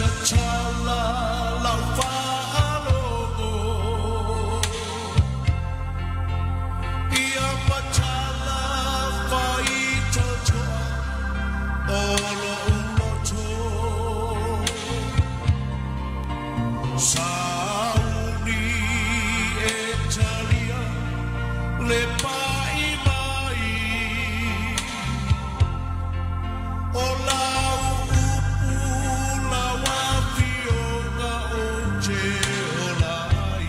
Tatala lau faalogo Ia matala faitotoa o lo'u loto Sauni e talia le pa'i mai O lau upu lau afioga ou te ola ai.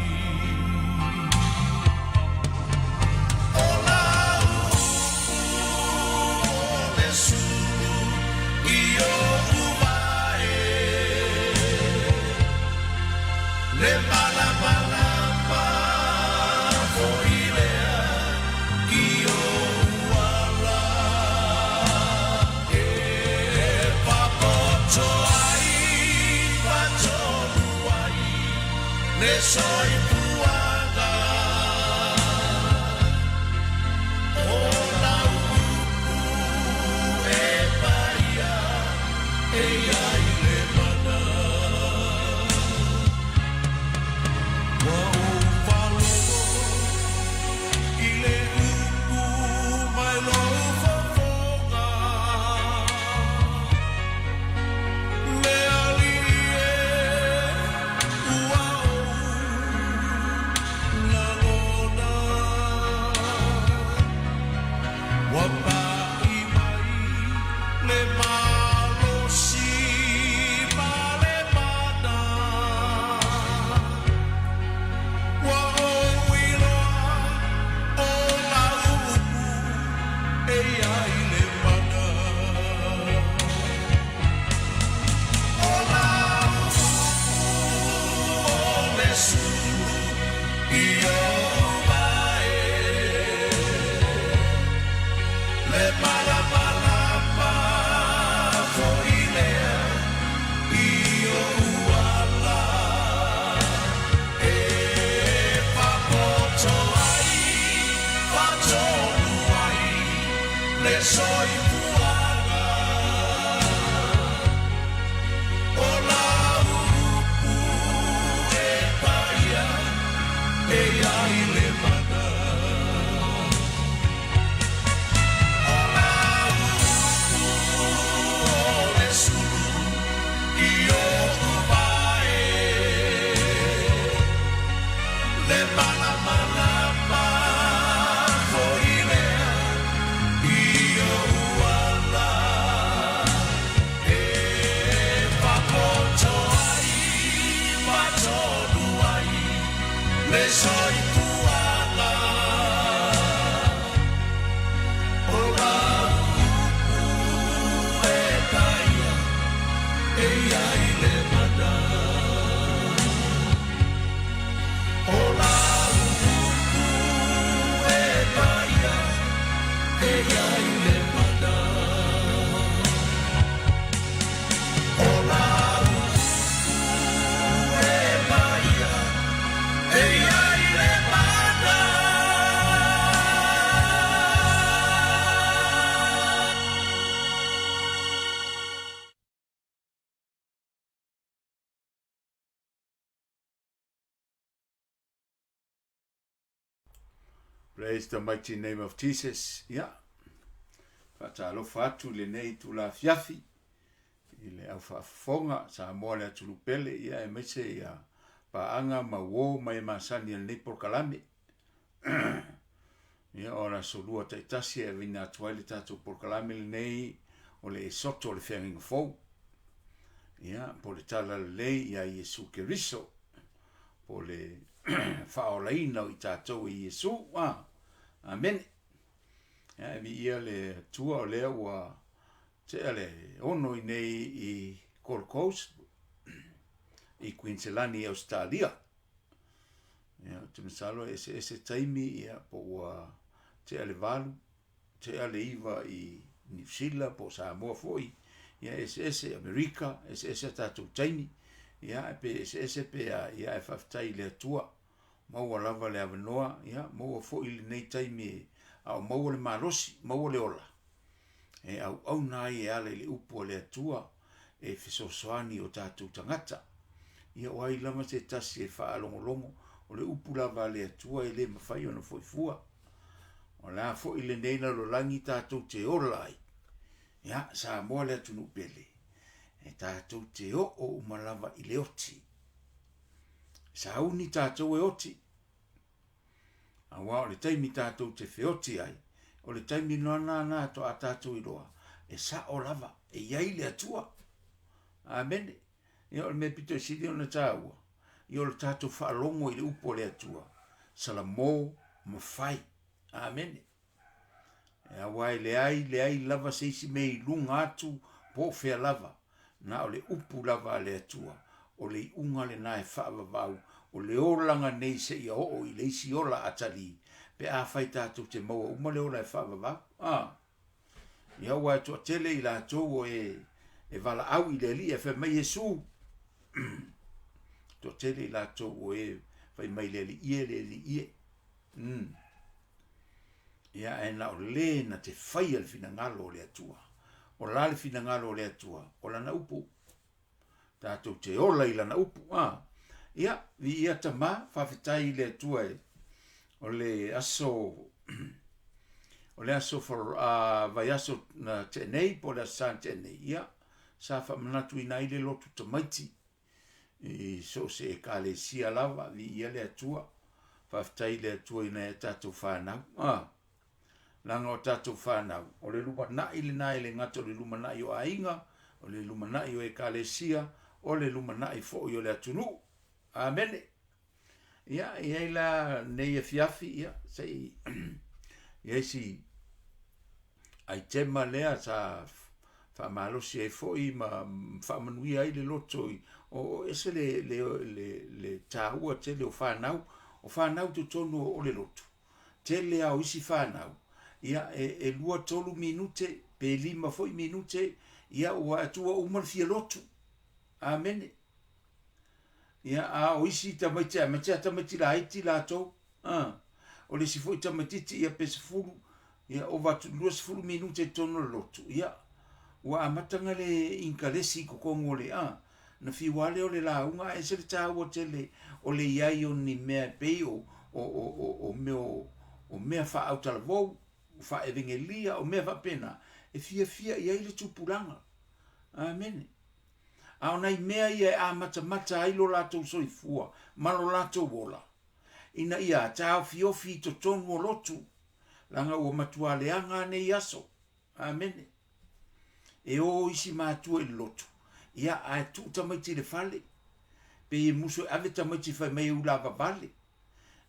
O lau upu o le sulu i oʻu vae, Le malamalama foi lea i ou ala. E papoto ai, patonu ai le soifuaga. O lau upu e paia e i ai le mana. Ua ou faalogo i le upu mai lou fofoga, Le Alii e, ua ou lagona. Ua pa'i mai le malosi ma le mana. Ua ou iloa o lau upu e i ai le mana. O lau upu o le sulu i ou vae, Le malamalama foi lea i ou ala. E fapoto ai, faatonu ai le soifuaga. O lau upu e paia e i ai le mana. O lau upu o le sulu i oʻu vae, Le malamalama foi lea i ou ala. E fapoto ai, faatonu ai le soifuaga. O lau upu e paia e i ai le mana. O lau upu e paia e i ai le mana. O lau upu e paia e i ai le mana. Praise the mighty name of Jesus. Ia, faatalofa atu i lenei itula afiafi i le au faafofoga Samoa le atunuu pele, ia aemaise ia paaga ma uo ma e masani a lenei polokalame. Ia, o le aso lua taitasi e aveina atu ai le tatou polokalame lenei o le Esoto o le Feagaiga Fou. Ia, po o le Tala Lelei ia Iesu Keriso, po o le faaolaina o i tatou e Iesu. Ah, amene. Ia, e viia le Atua o lea ua tea le ono i nei i Gold Coast, i Queensland i Ausetalia. Ia, ou te masalo e eseese taimi, ia, po ua tea le 8, tea le 9 i Niu Sila po o Samoa foi, ia, e eseese Amerika, e eseese a tatou taimi, ia, pe eseese pe a, ia, ae faafetai i le Atua, maua lava le avanoa, ia, maua foi lenei taimi e, a o maua le malosi, maua le ola, e auauna ai e ala i le upu a le Atua. e fesoasoani i o tatou tagata. Ia o ai lava se tasi e faalogologo, o le upu lava a le Atua e le mafai ona foi fua. O le a foi lenei lalolagi tatou te ola ai, ia, Samoa le atunuu pele, e tatou te oo uma lava i le oti. E sauni tatou e oti, aua o le taimi tatou te feoti ai, o le taimi lena na faatoa tatou iloa, e sao lava, e i ai le Atua. Amene. Ia o le mea pito i sili ona taua, ia o le tatou faalogo i le upu a le Atua, salamo ma fai. Amene. Aua e leai leai lava se isi mea i luga atu po o fea lava, na o le upu lava a le Atua, o le iuga lena e faavavau, o le olaga nei seia oo i le isi ola atalii, pe afai tatou te maua uma le ola e faavavau. A! Ia aua e toatele i latou o e e valaau i le Alii ae fai mai, Iesu! Toatele i latou o e fai mai le Alii e, le Alii e. Ia ae na o le na te faia le finagalo o le Atua. O la le finagalo o le Atua? O Lana upu. Tatou te ola i Lana upu. A. Ia, viia Tama, faafetai i le Atua e o le aso o le aso vaiaso na tea nei po o le aso Sa na tea nei, ia, sa faamanatuina ai le lotu tamaiti i so o se Ekalesia lava, viia le Atua, faafetai i le Atua i nai a tatou fanau, a, leaga o tatou fanau, o le lumanai lena e le gata o le lumanai o aiga, o le lumanai o Ekalesia, o le lumanai foi o le atunuu. Amene. Ia, e i ai la lenei afiafi, ia, se i i ai si aitema lea sa faamalosi ai foi ma faamanuia ai le loto i o ese le le le le taua tele o fanau, o fanau i totonu o le lotu, tele lava o isi fanau, ia e 2, 3 minute pe 5 foi minute, ia ua atu ua uma le fia lotu. Amene. Ia, a o isi tamaiti, aemaise lava tamaiti laiti latou, a, o le isi foi tamaitiiti, ia pe 10, ia ova atu i le 20 minute i totonu o le lotu, ia, ua amata ona le inikalesi i totonu o le, a, ona fiu lava lea o le lauga, ae ese le taua tele o le i ai o ni mea e pei o, o, o, o, o mea o, o mea faautalavou, faaevegelia, o mea faapena, e fiafia i ai le tupulaga. Amene. A o nai mea ia e amatamata ai lo latou soifua ma lo latou ola, ina ia taofiofi i totonu o lotu, leaga ua matua leaga nei aso. Amene. E o isi matua i le lotu, ia, ae tuu tamaiti i le fale, pei e musu e ave tamaiti fai mai e ulavavale.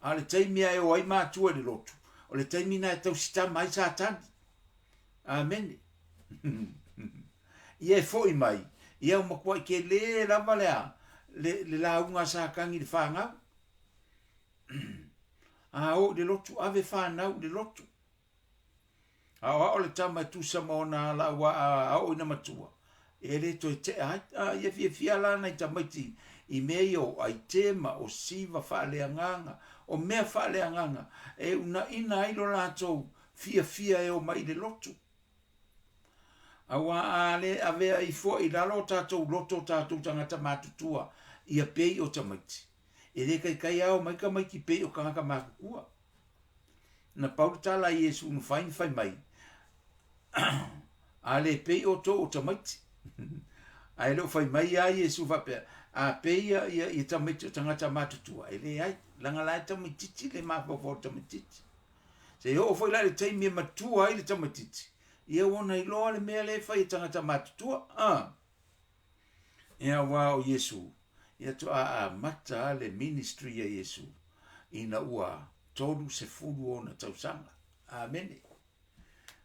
A o le taimi lava e o ai matua i le lotu, o le taimi lena e tausitama ai Satani. Amene. Ia e foi mai, ia ua matuai tele lava le a, le, le lauga a Satani i le fanau. A o i le lotu, ave fanau i le lotu. A o ao le tama e tusa ma ona ala aua a oo ina matua, e le toe tea ai. A, ia fiafia la nai tamaiti i mea ia o aitema, o siva faaleagaga, o mea faaleagaga e unaina ai lo latou fiafia e o mai i le lotu. Aua a le avea ifo i lalo o tatou loto o tatou tagata matutua ia pei o tamaiti, e le taitai a omai tamaiti pei o tagata matutua. Na pau le tala a Iesu na fai, na fai mai, A le pei outou o tamaiti. Ae le o fai mai a Iesu faapea, a pei ia, ia, ia tamaiti o tagata matutua, e leai, leaga la e tamaitiiti le mafaufau o le tamaitiiti. Se i oo foi la i le taimi e matua ai le tamaitiiti, ia ua ona iloa le mea lea e fai e tagata matutua. Ah. Ia aua o Iesu, ia toa amata a le ministry a Iesu ina ua 30 ona tausaga. Amene.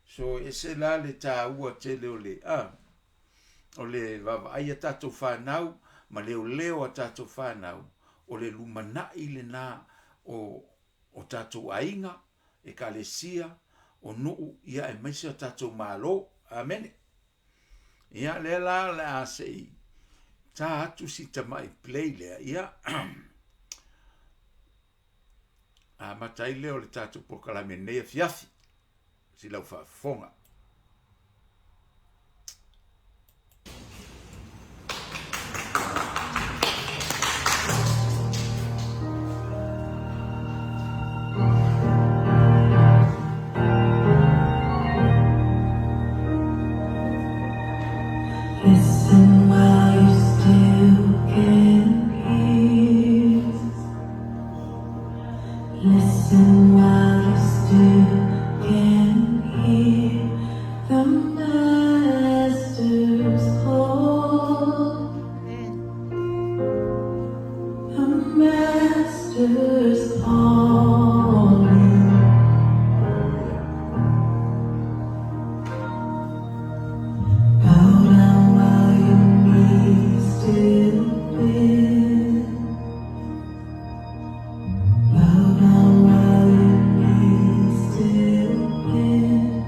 So e ese la le taua tele o le, ah, o le vaavaai a tatou fanau ma leoleo a tatou fanau, o le lumanai lena o o tatou aiga, Ekalesia, o nuu, ia aemaise o tatou Malo. Amene. Ia, lea la o le a se i ta atu si tamai play lea, ia, amata ai lea o le tatou polokalame i lenei afiafi, si lau faafofoga. Listen while you still can hear the Master's call. The Master's calling. Bow down while your knees still bend. Bow down while your knees still bend.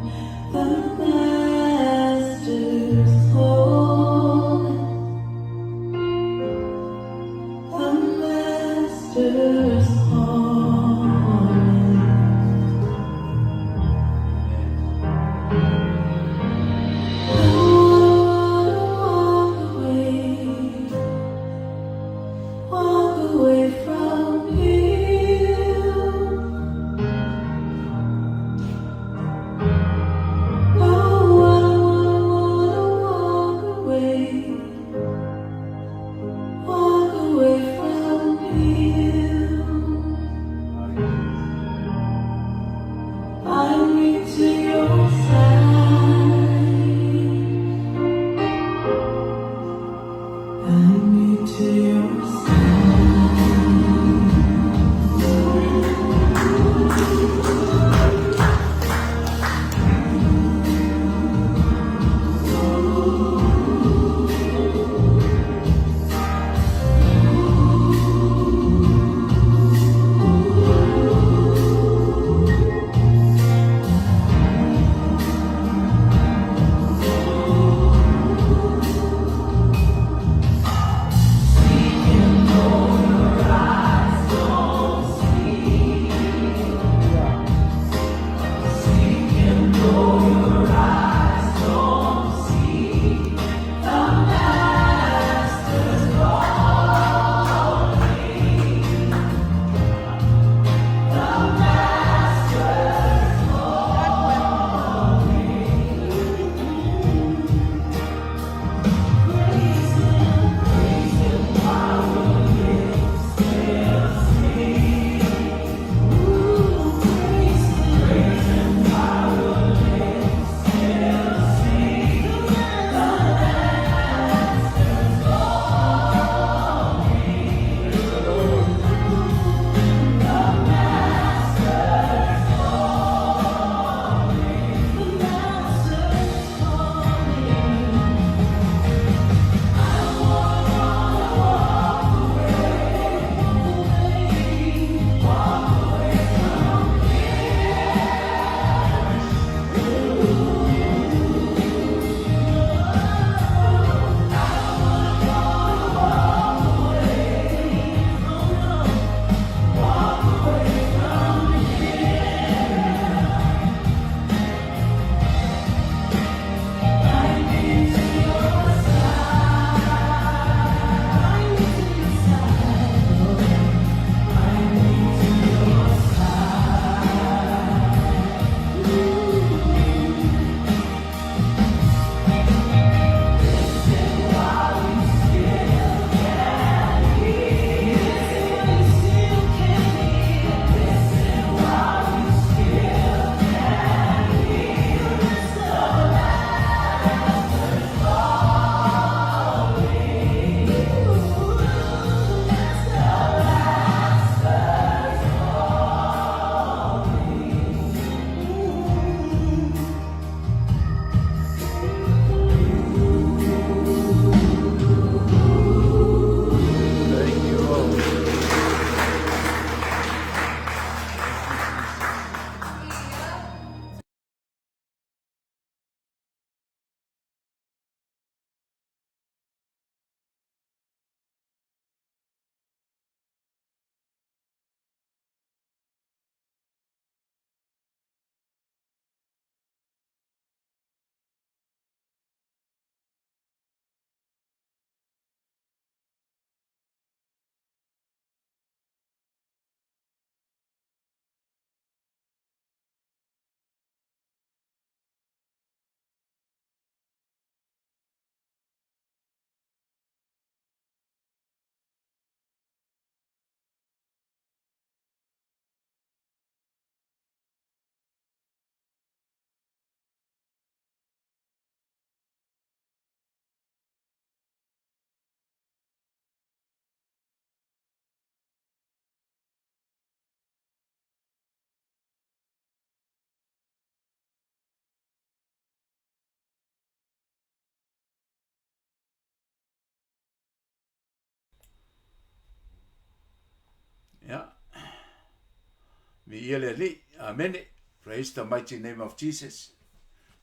Viia le Alii. Amene. Praise the mighty name of Jesus.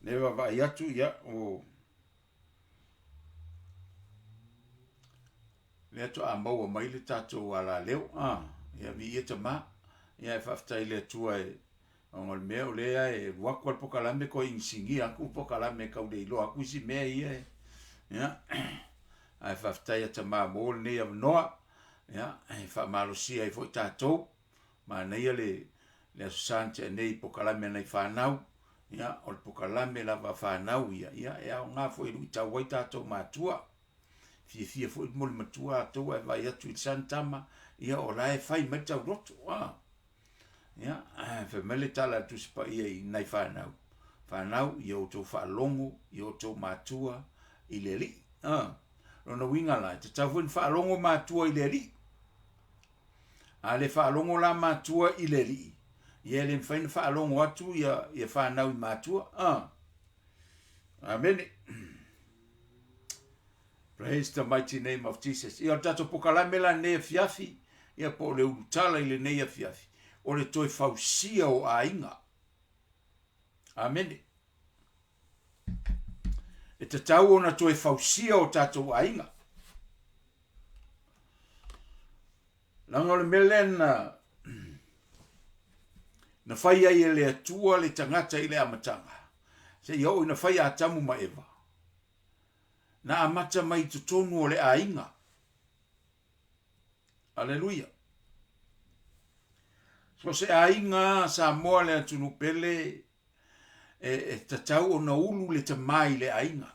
Ne vaavaai atu, ia, o lea toa maua mai le tatou alaleo. Ah, ia, viia Tamā. Ia, e faafetai i le Atua e ona o le mea o lea e alu atu lava le pokalame toe inisinia atu le pokalame tau le iloa atu isi mea ia e, ia, ae faafetai ia Tamā mo lenei avanoa, ia, e faamalosia ai foi tatou. Manaia le le Aso Sa na tea nei i pokalame a nai fanau, ia, o le pokalame lava a fanau ia, ia, e aoga foi e luitau ai tatou matua. Fiafia foi mo le matua atou ae vaai atu i le sana tama, ia o la e fai mai le tauloto. Ah. Ia, fai mai le tala a le Tusi Paia i nai fanau, fanau, ia outou faalogo i outou matua i le Alii. Ah. Lona uiga la, e tatau foi ona faalogo matua i le Alii. A le faalogo la matua i le Alii, ia e le mafai ona faalogo atu ia, ia fanau i matua. Ah. Amene. Praise the mighty name of Jesus. Ia o le tatou pokalame la lenei afiafi, ia po o le ulutala i lenei afiafi, o le toe fausia o aiga. Amene. E tatau ona toe fausia o tatou aiga. Leaga o le mea lea na, na fai ai e le Atua le tagata i le amataga, seia oo ina fai Atamu ma Eva, na amata mai i totonu o le aiga. Aleluia. So se aiga Samoa le atunuu pele e, e tatau ona ulu le tamā i le aiga.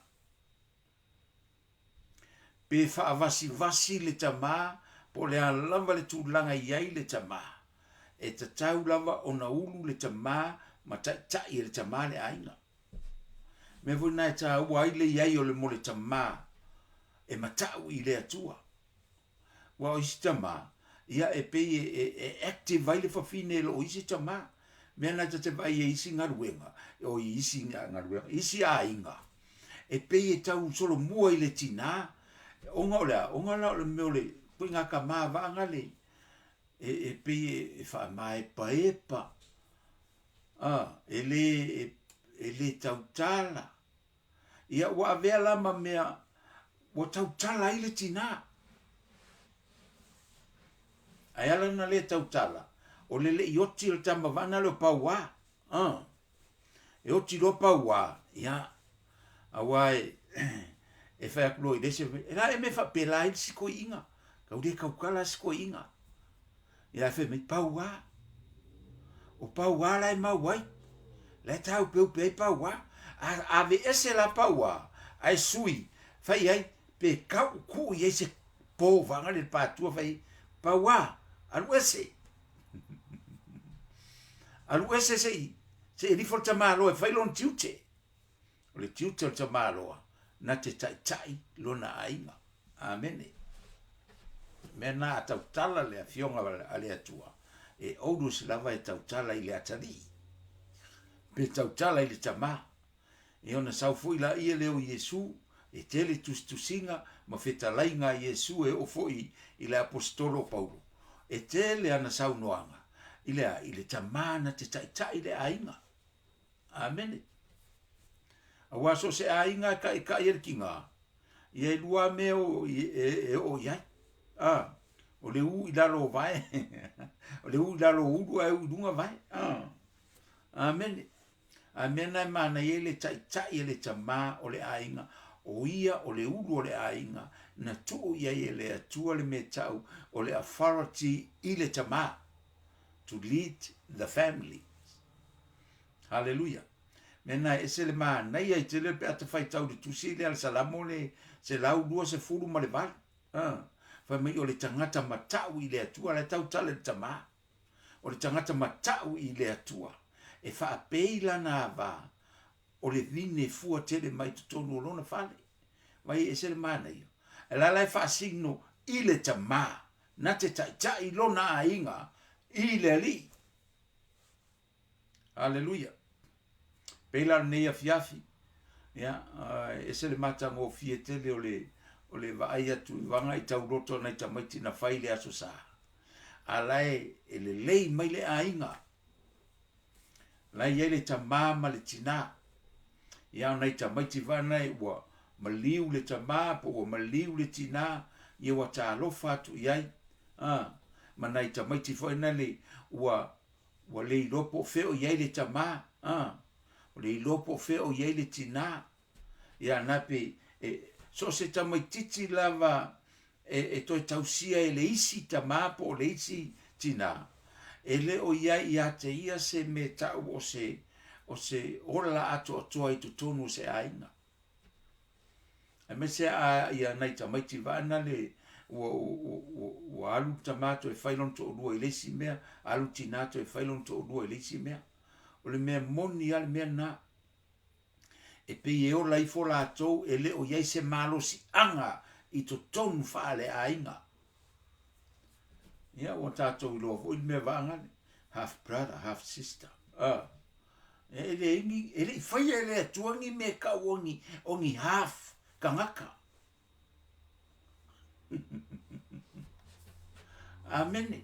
Pe faavasivasi le tamā po o le a lava le tulaga e i ai le tamā, e tatau lava ona ulu le tamā ma taitai e le tamā le aiga. Mea foi na e tāua ai le i ai o le mo le tamā e mata'u i le Atua. Ua o isi tamā, ia e pei e, e, e active ai le fafine i loo isi tamā. Mea na ta te vaai e isi galuega, o i isi galuega, isi aiga, e pei e tau solomua i le tinā, ona o le a? Ona la o le mea o le koiga tamā vaaga le, e, e pei e, e faamaepaepa, a, e le, e, e le tautala. Ia ua avea la ma mea ua tautala ai le tinā. Ae ala ona le tautala, o le leʻi oti o le tama vana lea o Pauā. Uh. E oti loa Pauā, ia, auā e, e fai atu loa i le isi, e la e mea faapela ai le sikoiiga, kau le tautala sikoiiga. Ia ae fai mai, Pauā. O Pauā la e mau ai. La e tāupeupe ai Pauā. A aveese la Pauā, ae sui, fai ai, pe kau kuu i ai se pō vaga le pātua fai ai, Pauā, alu ese. Alu ese se i, se i rifo le tamaloa e fai lona tiute. O le tiute o le tamaloa, na te taitai lona aiga. Amene. Mea na a tautala le afioga a le Atua, e always lava e tautala i le atalii, pe tautala i le tamā. E ona sau foi laia lea o Iesu, e tele tusitusiga ma fetalaiga a Iesu e oo foi i le Aposetolo o Paulo. E tele ana saunoaga i le a? I le tamā na te taitai le aiga. Amene. Aua so o se aiga e kaʻikaʻi ai le kīgā, ia e lua mea o, e, e oo i ai. A, o le ū i lalo o vae, o le ū i lalo o ulu ae ū i luga vae. A, amene. A mea na e mānaia ai le taitai a le tamā o le aiga, o ia o le ulu o le aiga, na tuu i ai e le Atua le mea tau o le authority i le tamā, to lead the family. Haleluia! Mea na e ese le manaia i tele pe a te faitau i le tusi lea a le Salamo le 128. Uh, fai mai o le tagata matau i le Atua, la e tautala i le tamā. O le tagata matau i le Atua, e faapei lana ava o le vine fua tele mai totonu o lona fale. Vai e ese le manaia. E la la e faasino i le tamā, na te taitai lona aiga i le Alii. Aleluia. Pei la lenei afiafi, ia, ese le matagofie tele o le, o le vaai atu i vaga i tauloto nai tamaiti na fai le Aso Sa. A la e, e lelei mai le aiga. La e i ai le tamā ma le tinā. Ia, o nai tamaiti vaanai ua maliu le tamā po ua maliu le tinā, ia ua talofa atu i ai. A, ma nai tamaiti foi nale ua ua le iloa po o fea o i ai le tamā, a, ua le iloa po o fea o i ai le tinā. Ia, na pei e, so o se tamaitiiti lava e, e toe tausia e le isi tamā po o le isi tinā, e le o i ai ia te ia se mea ta'u o se, o se ola atoatoa i totonu o se aiga. Aemaise a ia nai tamaiti vaana le ua, ua, ua, ua alu le tamā toe fai lona to'alua i le isi mea, alu le tinā toe fai lona to'alua i le isi mea. O le mea moni a le mea lena. E pei e ola ifo latou e le o i ai se malosiaga i totonu faaleaiga. Ia, ua tatou iloa foi le mea vaagale, half brother, half sister. Ah. E le ingi, e le i faia e le Atua ni mea kau o ni, o ni half tagata. Amene.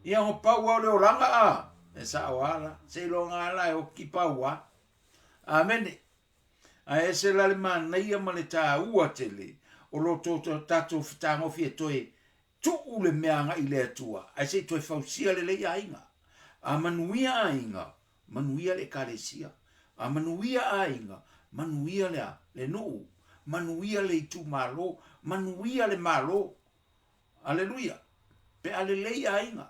Ia o pau au le olaga a, e sao ala, seiloga ala e oki pau a. Amene. Ae ese la le manaia ma le tāua tele o lo tatou fetagofie toe tuu le mea agai i le Atua, ae se i toe fausia lelei aiga. A manuia aiga, manuia le Ekalesia. A manuia aiga, manuia le a? Le nuu, manuia le itumalo, manuia le Malo. Aleluia! Pe a lelei aiga,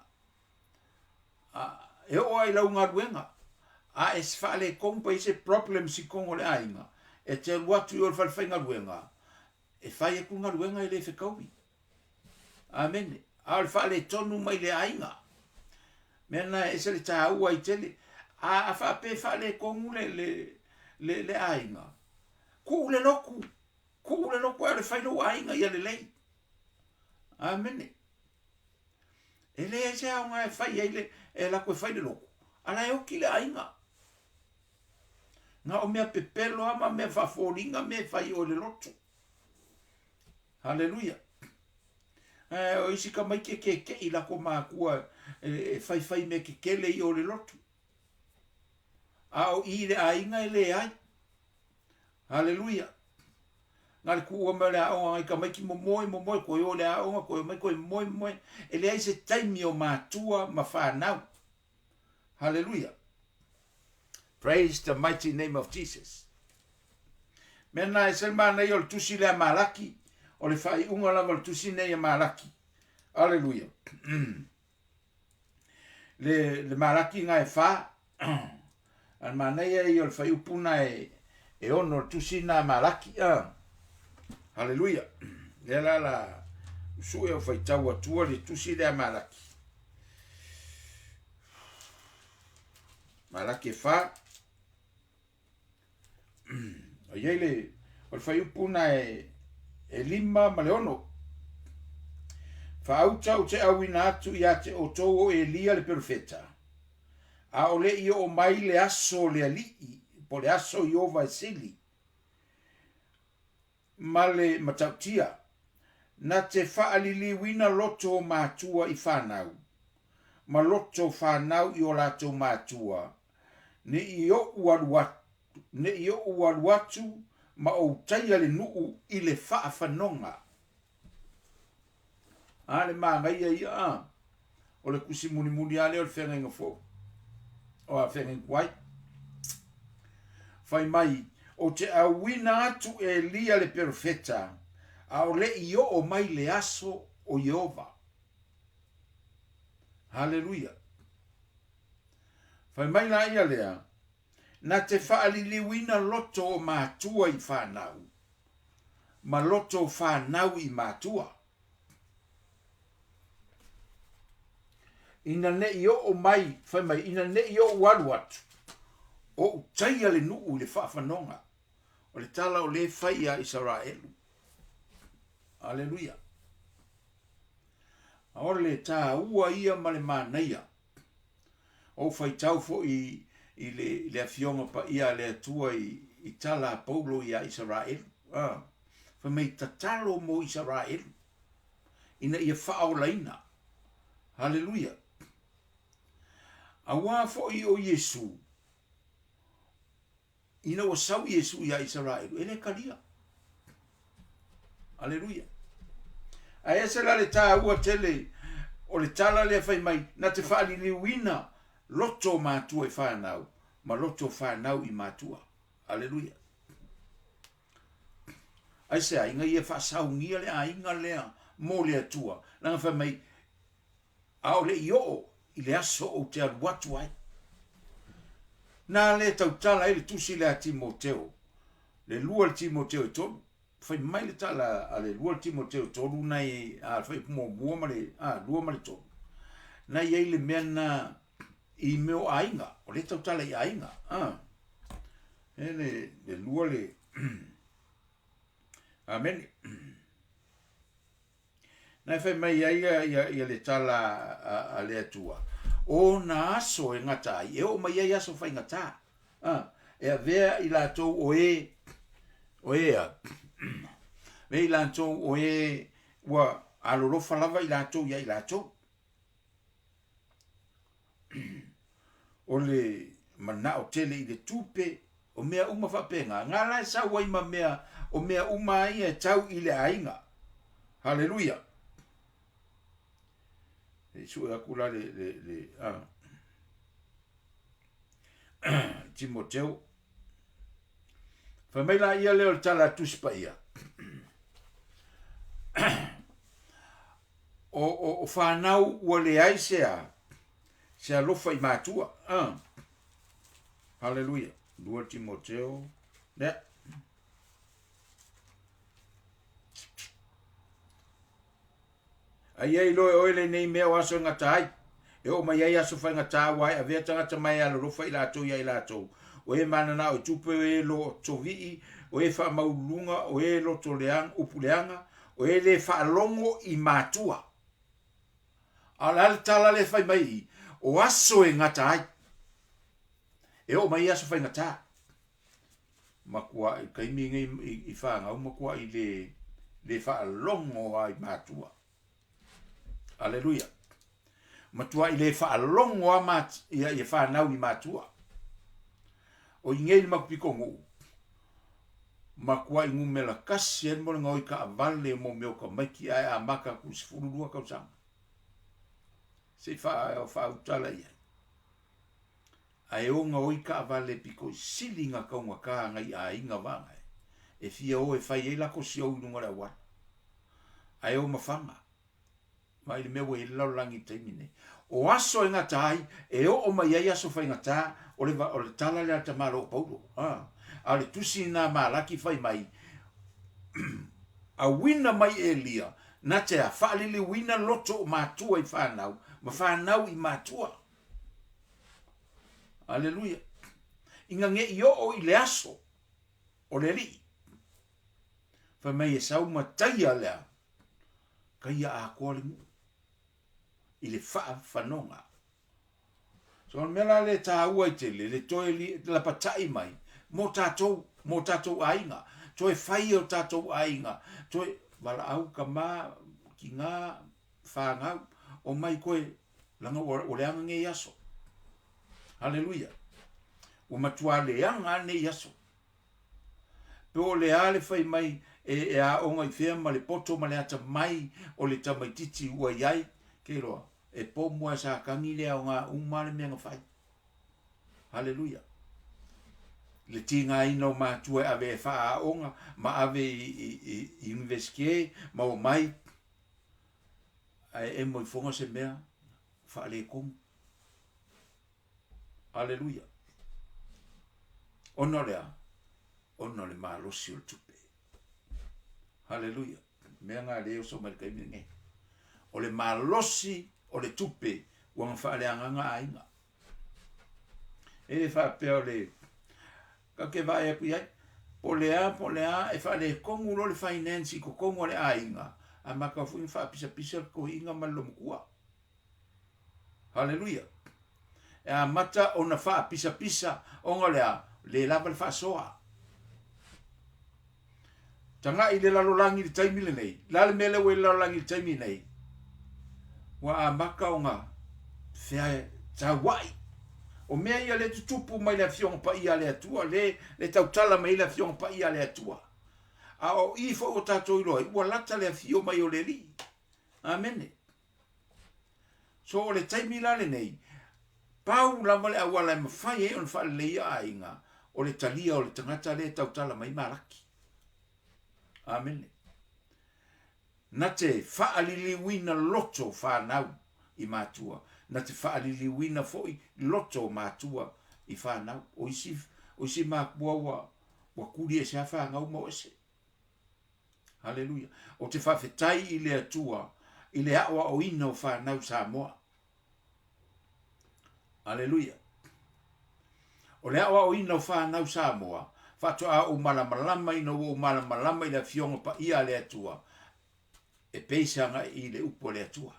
a, e oo lava i lau galuega, a e faaletonu pe i ai se problems i totonu o le aiga, e te alu atu i o i le fale faigaluega, e fai atu le galuega e le fetaui. Amene. A o le faaletonu mai le aiga. Mea na e ese le taua ai tele. A, a faapea e faaletonu le, le, le, le aiga, tuu le lotu, tuu le lotu ae o le fai lou aiga ia lelei. Amene. E leai se aoga e fai ai le, e alu atu e fai le lotu, a la e oti le aiga. Na o mea pepelo lava ma mea faafoliga mea e fai i o i le lotu. Haleluia! Ae o isi tamaiti e keke'i i latou matua e faifai mea tetele i o i le lotu. A o i i le aiga e leai. Haleluia! Na le tuua mai o le aoga nai tamaiti momoe momoe toe o i le aoga toe omai toe momoe momoe. E leai se taimi o matua ma fanau. Haleluia! Praise the mighty name of Jesus. Mea na e se manaia o le tusi lea Malaki, o le faaiuga lava o le tusi nei a Malaki. Aleluia. Mm. Le, le Malaki na e whā, a le manaia i o le whaiupu na e, e ono le tusi na Malaki. Uh. Haleluia. Lea la la usue o whaitau atua le tusi lea Malaki. Malaki e whā. O iai le, o le whaiupu na e, e lima ma le ono. Whaauta o te auina atu i a te outou o Elia le perofeta, a o le i oo mai le aso o le alii, po le aso Iova e sili, ma le matautia, na te faaliliuina loto o matua i fanau, ma loto fanau i o latou matua, ne i oʻu alu atu, ne i oʻu alu atu ma ou taia le nuu i le faafanoga. A le manaia ia, a. O le tusi mulimuli lava lea o le feagaiga fou, o a feagaiga tuai. Fai mai, ou te auina atu Elia le perofeta, a o le i oo mai le aso o Ieova. Haleluia. Fai mai la ia lea, na te faaliliuina loto o matua i fanau, ma loto o fanau i matua. Ina ne i oo mai, fai mai, ina ne i oʻu alu atu, oʻu taia le nuu i le faafanoga. O le tala o lē fai iā Isaraelu. Aleluia. O le tāua ia ma le manaia. Ou faitau foi i le, i le Afioga Paia a le Atua i, i tala a Paulo iā Isaraelu. Ah, fai mai, tatalo mo Isaraelu, ina ia faaolaina. Haleluia. Auā foi o Iesu. Ina ua sau Iesu iā Isaraelu, e le talia. Aleluia. Ae ese la le tāua tele o le tala lea fai mai, na te faaliliuina loto o matua i whānau, ma loto o whānau i matua. Aleluia. Aisea? Ina ia faasaogia le aiga lea mo le Atua, leaga fai mai, ʻaʻole i oo i le aso ou te alu atu ai. Na lea e tautala ai le tusi lea a Timoteo, le lua le Timoteo e tolu. Fai mai le tala a le lua le Timoteo e tolu nai a fai muamua ma le a lua ma le tolu. Na i ai le mea na i mea o aiga, o lea e tautala i aiga. A. E le, le lua le Amene. Na e fai mai ai ia, ia, ia le tala a, a le Atua, o na aso e gata ai, e oo mai ai aso faigata. A, e avea i latou o e, o e a, avea i latou o e ua alolofa lava i latou ia i latou. O le manao tele i le tupe, o mea uma faapena, na la e sau ai ma mea, o mea uma a ia e tau i le aiga. Haleluia! E sue aku la le, le, le, a, Timoteo. Fai mai la ia lea o le tala a Tusi Paia. O, o, o whanau ua leai se a, se alofa i matua. Haleluia. 2 Timoteo. Lea. A ia iloa e oe lenei mea o aso e gata ai, e oo mai ai aso faigata aua e avea tagata mai e alolofa i latou ia i latou, o e mananao i tupe, o e lotovii, o e faamaululuga, o e loto leaga, upu leaga, o e le faalogo i matua. A o le a le tala lea e fai mai i i? O aso e gata ai, e oo mai ai aso faigata. Makuaʻi taimi nei i fanau makuaʻi le le faalogo a i matua. Aleluia. Matuaʻi le faalogo a ma ia ia fanau i matua. O i nei le maku pito nuu makuaʻi numera kasi ai mo le gaoi kaʻawale mo mea o tamaiti ae amata atu i le 12 tausaga. Se i faautala i ai. Ae o gaoi kaavale pito i sili na taugata nai aiga vaga e fia o e fai ai lako siou i luga o le auala. Ae o mafaga, vaai le mea ua i ai le lalolagi i le taimi nei. O aso e gata ai, e oo mai ai aso faigata, o le, o le tala lea a le tamaloa o Paulo. A, a o le tusi na Malaki fai mai, auina mai Elia, na te a, faaliliuina loto o matua i fanau, ma fanau i matua. Aleluia. Ina ne i oo i le aso o le Alii, fai mai e sau ma taia lea, taia atoa le nuu i le faafanoga. So o le mea la lea e tāua ai tele, le toe lapatai mai mo tātou, mo tātou aiga, toe fai o tātou aiga, toe valaau tama, tinā, whānau, o mai koe, langa ua, ua leaga nei aso. Haleluia. Ua matua leaga nei aso. Pe o le a le fai mai e, e aoga i whea ma le poto ma le ata mai o le tamaititi ua i ai, ke roa, e pō mua e sākangi le ao ngā uma le mea na whai. Haleluia. Le tigaina o matua e ave e whaaonga, ma ave i, i, i, i universite, ma o mai, Ae emo i foga se mea faaletonu. Aleluia. Ona o le a? Ona o le malosi o le tupe. Haleluia. Mea ngā le oso mai le taimi lenei. O le malosi o le tupe ua na faaleagaga aiga. E le faapea o le Ka te vaai atu i ai, po o le a, po o le a, e faaletonu loa le finance i totonu o le aiga, a matou foi na faapisapisa le toeaina ma le loomatua. Haleluia! E amata ona faapisapisa ona o le a? Le lava le faasoa. Tagai i le lalolagi i le taimi lenei. Le a le mea lea ua i le lalolagi i le taimi nei? Ua amata ona fea tauai. O mea ia lea e tutupu mai le Afioga Paia a le Atua, lea e tautala mai ai le Afioga Paia a le Atua. A o i foi ua tatou iloa ai, ua lata le afio mai o le Alii. Amene. So o le taimi la lenei, pau lava le auala e mafai ai ona faaleleia aiga, o le talia o le tagata lea e tautala mai Malaki. Amene. Na te faaliliuina loto fanau i matua, na te faaliliuina foi loto matua i fanau. O isi, o isi makua ua, ua kuli ese a fanau ma o ese. Haleluia. Ou te faafetai i le Atua i le aoaoina o fanau Samoa. Aleluia. O le aoaoina o fanau Samoa, faatoa ou malamalama ina ua ou malamalama i le Afioga Paia a le Atua, e pei se agai i le upu a le Atua.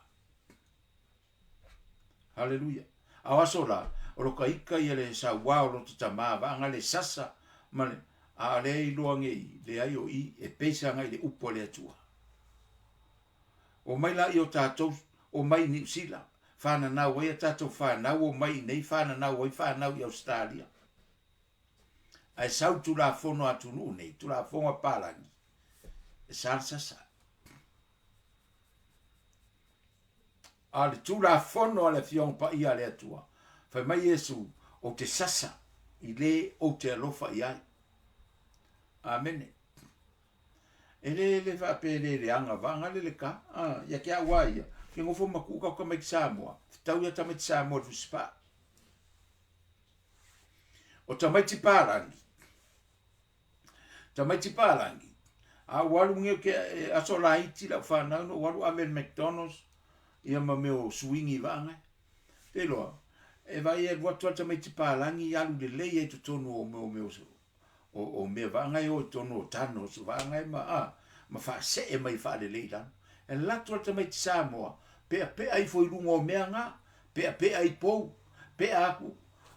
Haleluia. A o aso la, o lo ka ika ia le sauā o lota tamā vaaga le sasa ma le, a o lea iloa ngei, leai o i, e pei se agai i le upu a le Atua. Omai laia o tatou, omai i Niu Sila, whananau ai a tatou whanau, omai i nei whananau ai whanau i Australia. Ae sau Tulafono a atunuu nei, Tulafono a Palagi, e sa le sasa. A le Tulafono a le Afioga Paia a le Atua, fai mai Iesu, ou te sasa i le ou te alofa i ai. Amene. E le le faapea e le leaga vaaga le le ka, a, ia ke au a ia, ke gofo ma kuu kau tamaiti Samoa, fetau ia tamaiti Samoa i le fusipaa. O tamaiti Palagi, tamaiti Palagi, a ua alu nei ke aso laiti lau whanau no ua alu ave le McDonald's ia ma mea o suingi vaaga. Te iloa, e vaai e alu atu a le tamaiti Palagi alu lelei ai totonu o mea o mea o, o mea vaaga e o i totonu o tano so vaaga e ma, a, ma faasee mai faalelei i lalo. E alu atu a le tamaiti Samoa, peapea ifo i luga o mea na, peapea i pou, pea aku,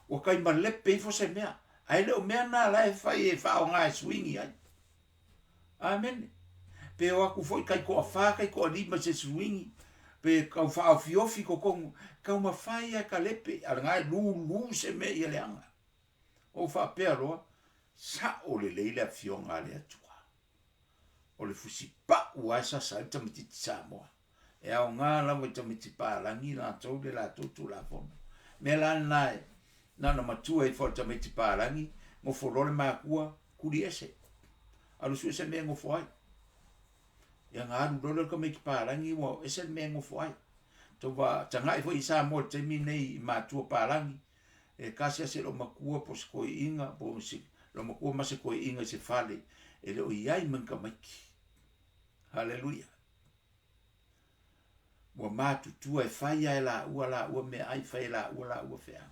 ua kai malepe ifo se mea, ae le o mea na la e fai e faaaoga e suingi ai. Amene. Pe o aku foi kai toafa kai toalima i se suingi, pe kau faaofiofi totonu, taumafai lava e kalepe, a o lena e lulu se mea ia leaga. Ou faapea loa, Sao lelei le Afioga a le Atua. O le fusipau lava e sasa ai le tamaitiiti Samoa. E aoga lava i tamaiti palagi latou le latou Tulafono. Mea la lena e na ona matua ifo le tamaiti palagi, nofo loa le makua, kuli ese. Alu sue se mea e nofo ai. Ia na alu loa lea o le tamaiti palagi ua ese le mea e nofo ai. Tau va tagai foi i Samoa i le taimi lenei i matua palagi, e kasi a se lou matua po o se toeaina po o se lou matua ma se toeaina i se fale e le o i ai ma ni tamaiti. Haleluia. Ua matutua e fai lava e laua laua meaai, fai e laua laua feau.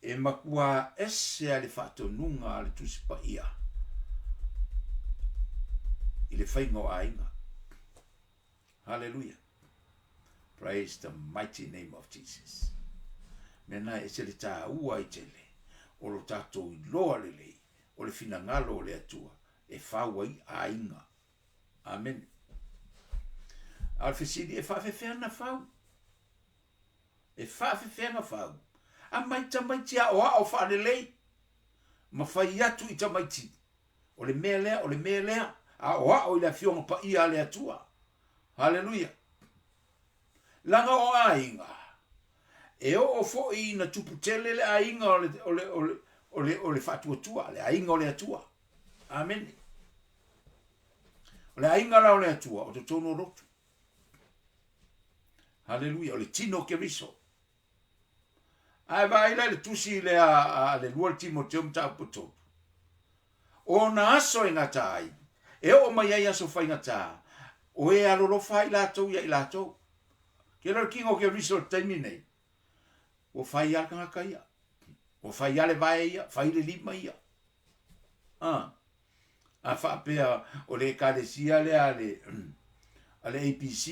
E matua ese lava le faatonuga a le Tusi Paia i le faiga o aiga. Haleluia. Praise the mighty name of Jesus. Mea na e ese le tāua ai tele o lo tātou iloa lelei o le finagalo o le Atua e fau ai aiga. Amene. A o le fesili, e faafefea na fau? E faafefea na fau? Aumai tamaiti aoao faalelei ma fai atu i tamaiti O le mea lea, o le mea lea, aoao i le Afioga Paia a le Atua. Haleluia! Leaga o aiga, e oo foi ina tupu tele le aiga o le, o le, o le, o le, o le faatuatua, le aiga o le Atua. Amene. O le aiga la o le Atua, o totonu o lotu. Haleluia, o le tino o Keriso. Ae vaai la i le tusi lea a le 2 Timoteo mataupu e 3. O ona aso e gata ai, e oo mai ai aso faigata, o e alolofa ai latou ia i latou. Ke loa le kino o Keriso i le taimi nei, ua fai lava le tagata ia, ua fai lava le vae ia, fai le lima ia. A, a faapea o le ekalesia lea a le, a le ABC,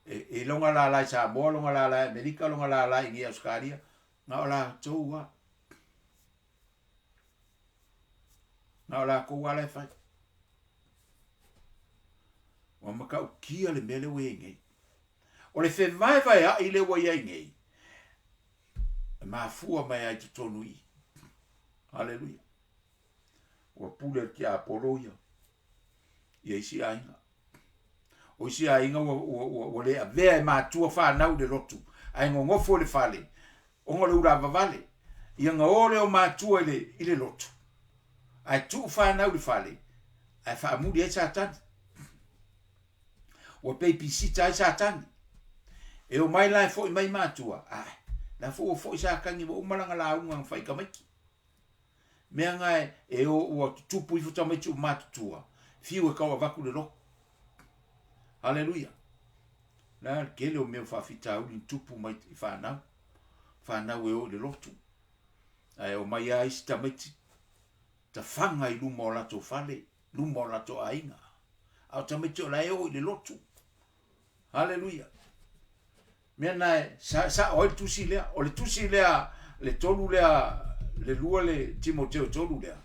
e, e lona lala i Samoa, lona lala i Amerika, lona lala i nei Australia, na o latou a. Na o lakou a la e fai. Ua matautia le mea lea ua i ai nei. O le fevaevaea'i lea ua i ai nei, E mafua mai ai totonu i. Haleluia. Ua pule le tiapolo ia ia isi aiga. O isi aiga ua, ua, ua, ua le avea e matua fanau i le lotu, ae gogofo i le fale, ona o le ulavavale. Ia na o lea o matua i le, i le lotu, ae tuu fanau i le fale, ae faamuli ai Satani. Ua peipisita ai Satani. E omai la e foi mai matua, ae, la foi ua foi Satani ua uma lana lauga na fai i tamaiti. Mea na e o ua tutupu ifo tamaiti ua matutua, fiu e tau avatu le lotu. Haleluia. La le tele o mea o faafitauli na tupu mai i fanau. Fanau e o i le lotu. Ae omai lava isi tamaiti tafaga i luma o latou fale, luma o latou aiga. A o tamaiti o la e oo i le lotu. Haleluia. Mea na e sa'o ai le tusi lea. O le tusi lea, le tolu lea, le lua le Timoteo tolu lea,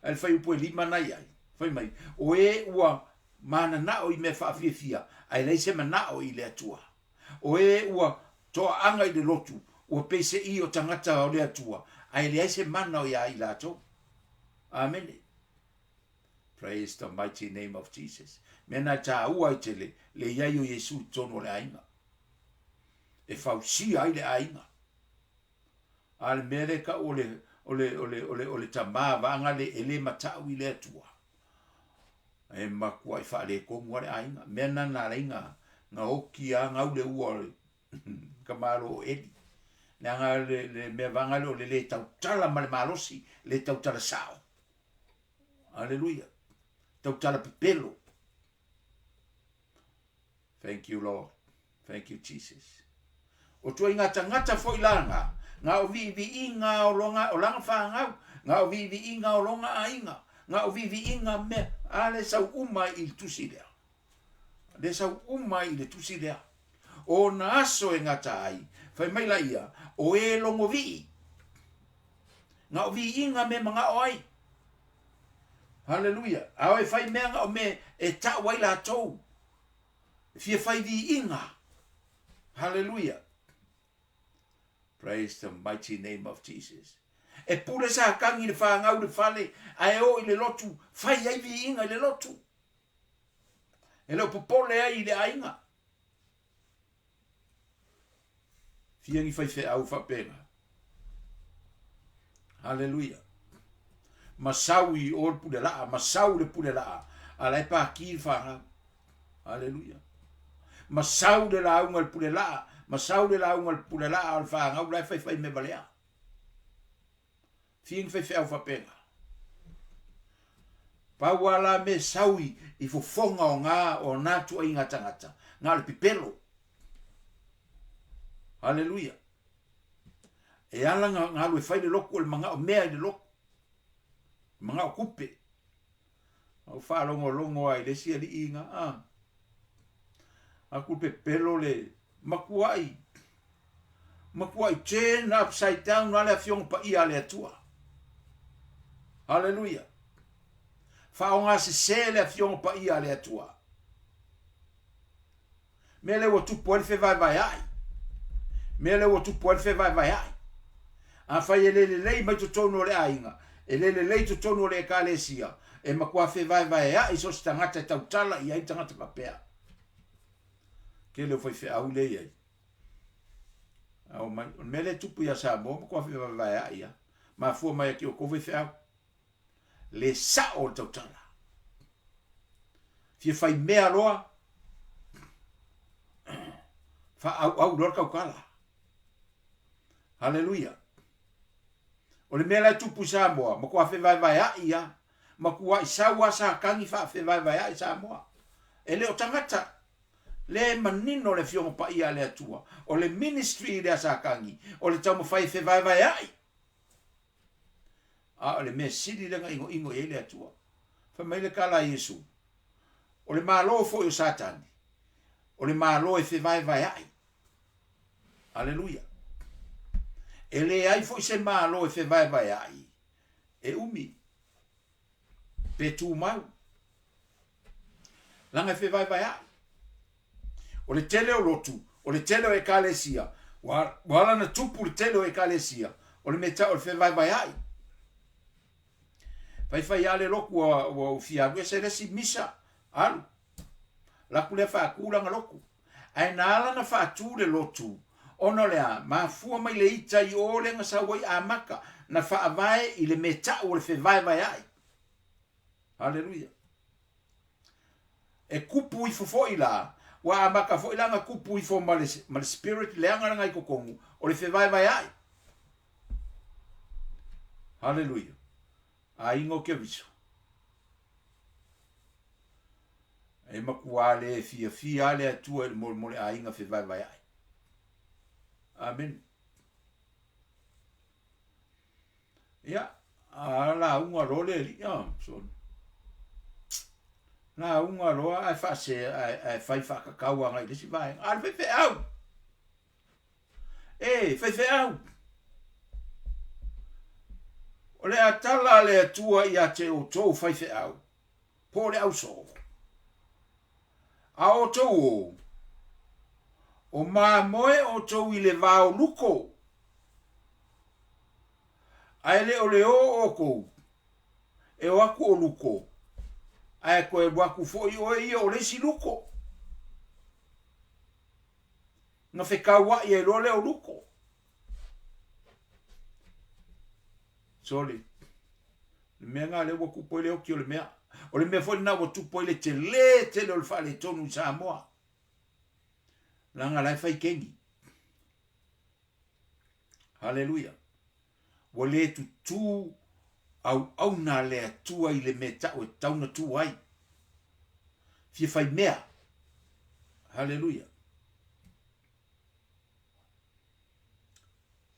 ae le fuaiupu e lima na i ai, fai mai, o e ua mananao i mea faafiafia, ae leai se manao i le Atua. O e ua toaaga i le lotu, ua peiseai o tagata o le Atua, ae leai se mana o iā i latou. Amene. Praise the mighty name of Jesus. Mea na e tāua ai tele le iai o Iesu i totonu o le aiga. E fausia ai le aiga. A le mea le kau o le, o le, o le, o le, o le tamā vaanga le e le matau i le Atua. E makuai faaletonu a le aiga. Mea na na alai na, na oki a gau le ua o le ka malo o Eli. Leaga le, le mea vaanga le o le le tautala ma le malosi, le tautala sao. Aleluia. Tautala pepelo. Thank you, Lord. Thank you, Jesus. O tuaiga tagata foi la ngā, ngā o viiviiga o longa, o langa whāngau, ngā o viiviiga o longa aiga, ngā o viiviiga mea, a le sau uma i le tusi lea. Le sau uma i le tusi lea. O na aso e gata ai, fai mai la ia, o e logo vii. Ngā o viiga me mangao ai. Haleluia. A o e fai mea ngā o me e tau ai latou. E fia fai viiga. Haleluia. Praise the mighty name of Jesus. E pule Satani i le whāngau le fale, a e o i le lotu, fai ai viiga i le lotu. E le o popole ai i le aiga. Fia ni faifeau faapena. Haleluia. Masau i o le pule laa, masau le pule laa, a la e pākī le whanau. Haleluia. Masau le lauga le pule laa, masau le lauga le pule laa o le whanau la e whaiwhai me walea. Fia ni faifeau faapena. Pau a la me sau i, i fofoga o ngā, o nā tuaiga tagata, ngā o le pipelo. Haleluia. E ala ngā, ngā alu e fai le loku o le mangao mea i le loku. Mangao kupe. Au faalogologo ai le isi alii nga, ah. Aku pepelo le makuai makuai turn upside down a le afioga paia a le Atua. Haleluia. Faaaoga sese le afioga paia a le Atua. Mea lea ua tupu ai le fevaevaea'i. Mea lea ua tupu ai le fevaevaea'i. Afai e le lelei mai totonu o le aiga, e le lelei totonu o le ekalesia, e matua fevaevaea'i so o se tagata e tautala i ai le tagata faapea. Tele o faifeau lea i ai. A omai, o le mea lea e tupu ia Samoa, matua fevaevaea'i lava. Mafua mai ia te outou faifeau. Le sa'o o le tautala. Fia fai mea loa, faaauau loa le tautala. Haleluia. O le mea la e tupu i Samoa, matua fevaevaea'i lava, matua'i sau lava Satani faafevaevaea'i Samoa. E le o tagata, lea e manino le Afioga Paia a le Atua, o le ministry lea a Satani, o le taumafai e fevaevaea'i. A o le mea sili lea na inoino i ai le Atua. Fai mai le tala a Iesu, o le Malo foi o Satani, o le Malo e fevaevaea'i. Aleluia. E leai foi se Malo e fevaevaea'i e umi pe tumau. Leaga e fevaevaea'i. O le tele o lotu, o le tele o ekalesia, Ua, ua ala ona tupu le tele o Ekalesia, o le mea tau o le fevaevaea'i. Faifai lava le lotu ua, ua ou fia alu ese le isi misa, alu. Laku lea faatu lana lotu. Ae na ala ona faatu le lotu, ona o le a? Mafua mai le ita i o lea na sau ai amata, na faavae i le mea tau o le fevaevaea'i. Haleluia. E kupu ifo foi la, ua amata foi la ona kupu ifo ma le, ma le spirit leaga lena i totonu, o le fevaevaea'i. Haleluia. Aiga o Keriso. E matuā le fiafia lava le Atua i le molemole aiga fevaevaea'i. Amene. Ia, a lauga loa le alii, oh, sorry. Lauga loa ae faase, ae, ae fai faatatau agai i le isi vaega. A le faifeau! E, faifeau! O le a tala a le Atua ia te outou faifeau, po o le ausoo. A outou o, o mamoe outou i le va o luko, ae le o le o outou, e o atu o luko, ae toe alu atu foi oe ia o le isi luko. Na fetauai ai loa lea o luko. Soli. Le mea lena lea ua tupu ai le oti o le mea. O le mea foi lena ua tupu ai le tele tele o le faaletonu i Samoa. Leaga la e fai keni. Haleluia. Ua le tutū auauna a le Atua i le mea tau e tatau ona tū ai. Fia fai mea. Haleluia.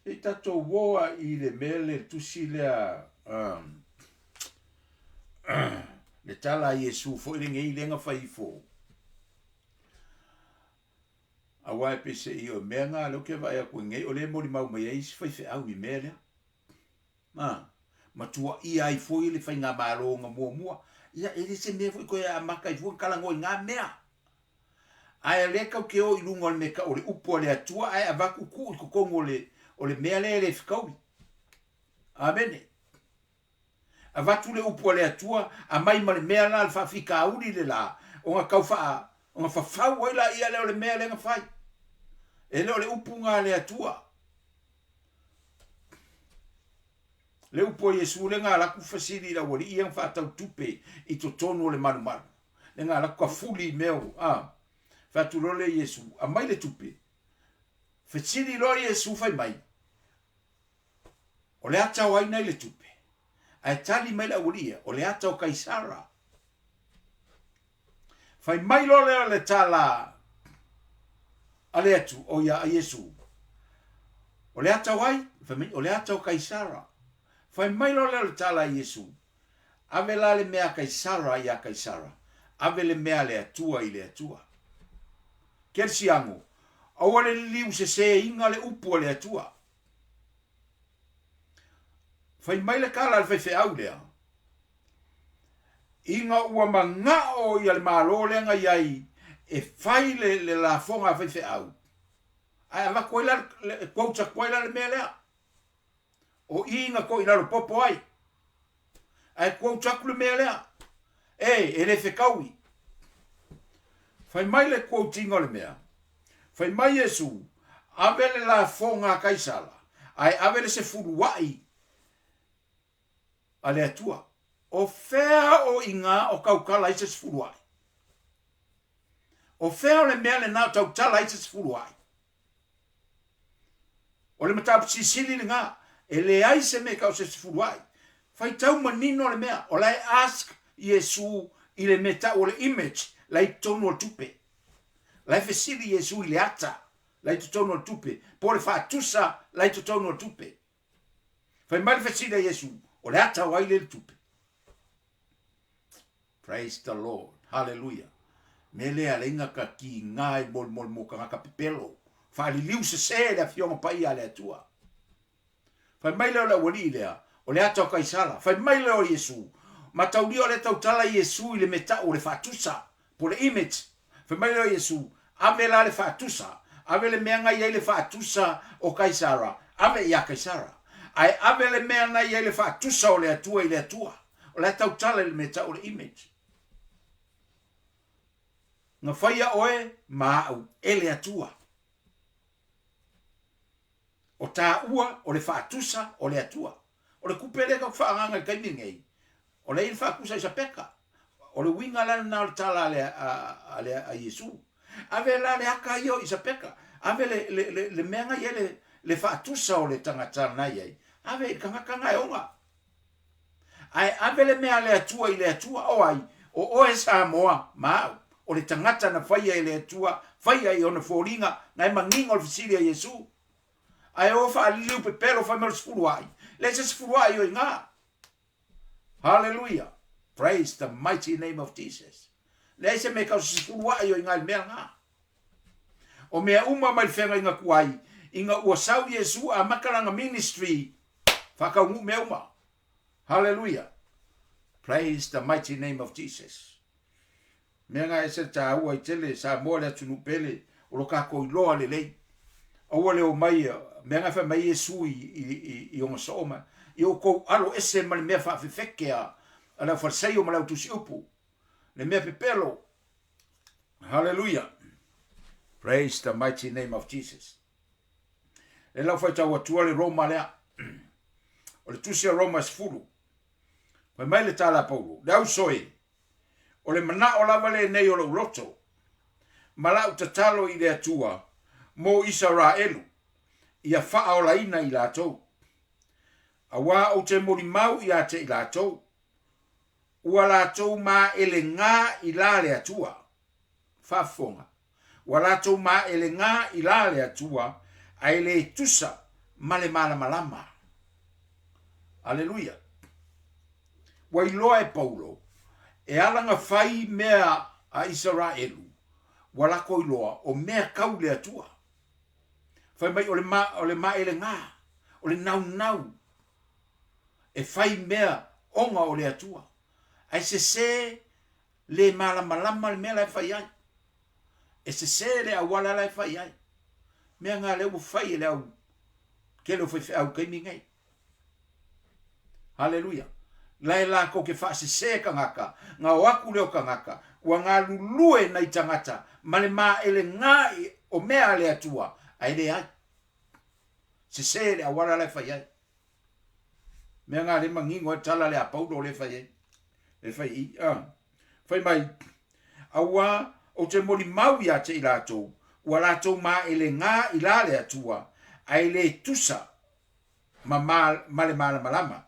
Se i tatou o a i le mea le tusi lea um, le tala a Iesu foi lenei lea na fai ifo. Aua e peiseai o mea na lea ou te vaai atu nei, o lea e molimau mai ai isi faifeau i mea lea. A, ma tuuaia ai foi le faigamalo na muamua. Ia, e le se mea foi toe amata ai fua ona talanoa i na mea. Ae o lea tatou te o i luga o le mea tau o le upu a le Atua ae avatu tuu i totonu o le, o le mea lea e le fetaui. Amene. Avatu le upu a le Atua, aumai ma le mea la, le faafitauli le la, ona tau faa, ona fafau ai laia lea o le mea lea na fai. E le o le upu na a le Atua. Le upu a Iesu lea na alu atu fesili i le aualii ia na faatau tupe i totonu o le malumalu. Lea na alu atu tafuli i mea o, a, fai atu loa lea Iesu, aumai le tupe. Fesili loa Iesu fai mai, O le ata o ai nai le tupe? Ae tali mai le aualii ia, o le ata o Kaisara. Fai mai loa lea o le tala a le atu, o ia a Iesu. O le ata o ai? Fai mai, o le ata o Kaisara. Fai mai loa lea o le tala a Iesu, ave la le mea a Kaisara iā Kaisara, ave le mea a le Atua i le Atua. Kerisiano, aua le liliu sesēina le upu a le Atua. Fai mai le tala a le faifeau lea, ina ua manao ia le Malo lea na i ai e fai le, le lafoga a faifeau, ae avatu ai la, le, quote atu ai la le mea lea. O i na toilalo popo ai. Ae quote atu le mea lea. E, e le fetaui. Fai mai le quote-ina o le mea. Fai mai Iesu, Ave le lafoga a Kaisara, ae ave le sefulua'i a le Atua. O fea o iga o tautala ai se sefulua'i? O fea o le mea lena o tautala ai se sefulua'i? O le mataupu silisili lena, e leai se mea e tau se sefulua'i. Faitau manino le mea, o la e ask Iesu i le mea tau o le image la i totonu o le tupe. La e fesili Iesu i le ata la i totonu o le tupe, po o le faatusa la i totonu o le tupe. Fai mai le fesili a Iesu, o le ata o ai lea i le tupe? Praise the Lord. Hallelujah. Me lea alai na ka ki ngā i molimoli mo kangaka pepelo. Whaaliliu sese le afioga paia a le Atua. Fai mai lea o le aualii lea, o le ata o Kaisara. Fai mai lea o Iesu, mataulia o lea tautala Iesu i le mea tau o le faatusa, po o le image. Fai mai lea o Iesu, ave la le faatusa, Ave le mea na i ai le faatusa o Kaisara, ave iā Kaisara. Ae ave le mea na i ai le faatusa o le Atua i le Atua. O la e tautala i le mea e tau o le image. Na faia oe ma au e le Atua. O tāua o le faatusa o le Atua. O le kupe lea tatou te faaagaaga i le taimi lenei, o la e i ai le faatusa i sapeka. O le uiga la lena o le tala a le, a, a, le, a Iesu. Ave la le aka ia i sapeka, ave le, le, le, le mea na i ai le, le faatusa o le tagata na i ai, ave i le tagata na e ona. Ae ave le mea a le Atua i le Atua, o ai? O oe Samoa ma au, o le tagata na faia e le Atua, faia i ona foliga, na e manino le fesili a Iesu. Ae o faaliliu pepelo fai mai o le sefuluai, leai se sefuluai o i ina. Haleluia! Praise the mighty name of Jesus. Leai se mea tau se sefuluai o i ina i le mea lena. O mea uma mai le feagaiga tuai, ina ua sau Iesu amata lana ministry, faataunuu mea uma. Haleluia! Praise the mighty name of Jesus. Mea na ese le taua i tele Samoa le atunuu pele o lo tatou iloa lelei. Aua le omai mea na fai mai Iesu i, i, i, i ona soo ma i outou alo ese ma le mea faafefeke a, a le aufaleseio ma le autusiupu. Le mea pepelo. Haleluia! Praise the mighty name of Jesus. Le lau faitau atua le Roma lea. O le tusi a Roma 10. Fai mai le tala a Paulo, le auso e, o le manao lava lenei o lou loto, ma lau tatalo i le Atua mo Isaraelu, ia faaolaina i latou. Auā ou te molimau ia te i latou, ua latou maelegā i la le Atua. Faafofoga, ua latou maelegā i la le Atua, ae le tusa ma le malamalama. Aleluia! Ua iloa e Paulo, e ala na fai mea a Isaraelu, ua latou iloa o mea kau le Atua. Fai mai o le, ma, o le maelegā, o le naunau e fai mea ona o le Atua. Ae sese le malamalama le mea la e fai ai. E sese le auala la e fai ai. Mea nga lea ua fai e le au tele o faifeau taimi nei. Haleluia. La e latou ke faasese tagata, nga o atu lea o tagata, ua galulue nai tagata ma le maelega o mea a le Atua, ae leai. Sese le auala la e fai ai. Mea nga le manino ai tala le a Paulo le fai ai. Le fai i. Ah. Fai mai, auā ou te molimau ia te i latou, ua latou maelega i la le Atua, ae le tusa ma, ma, ma le malamalama.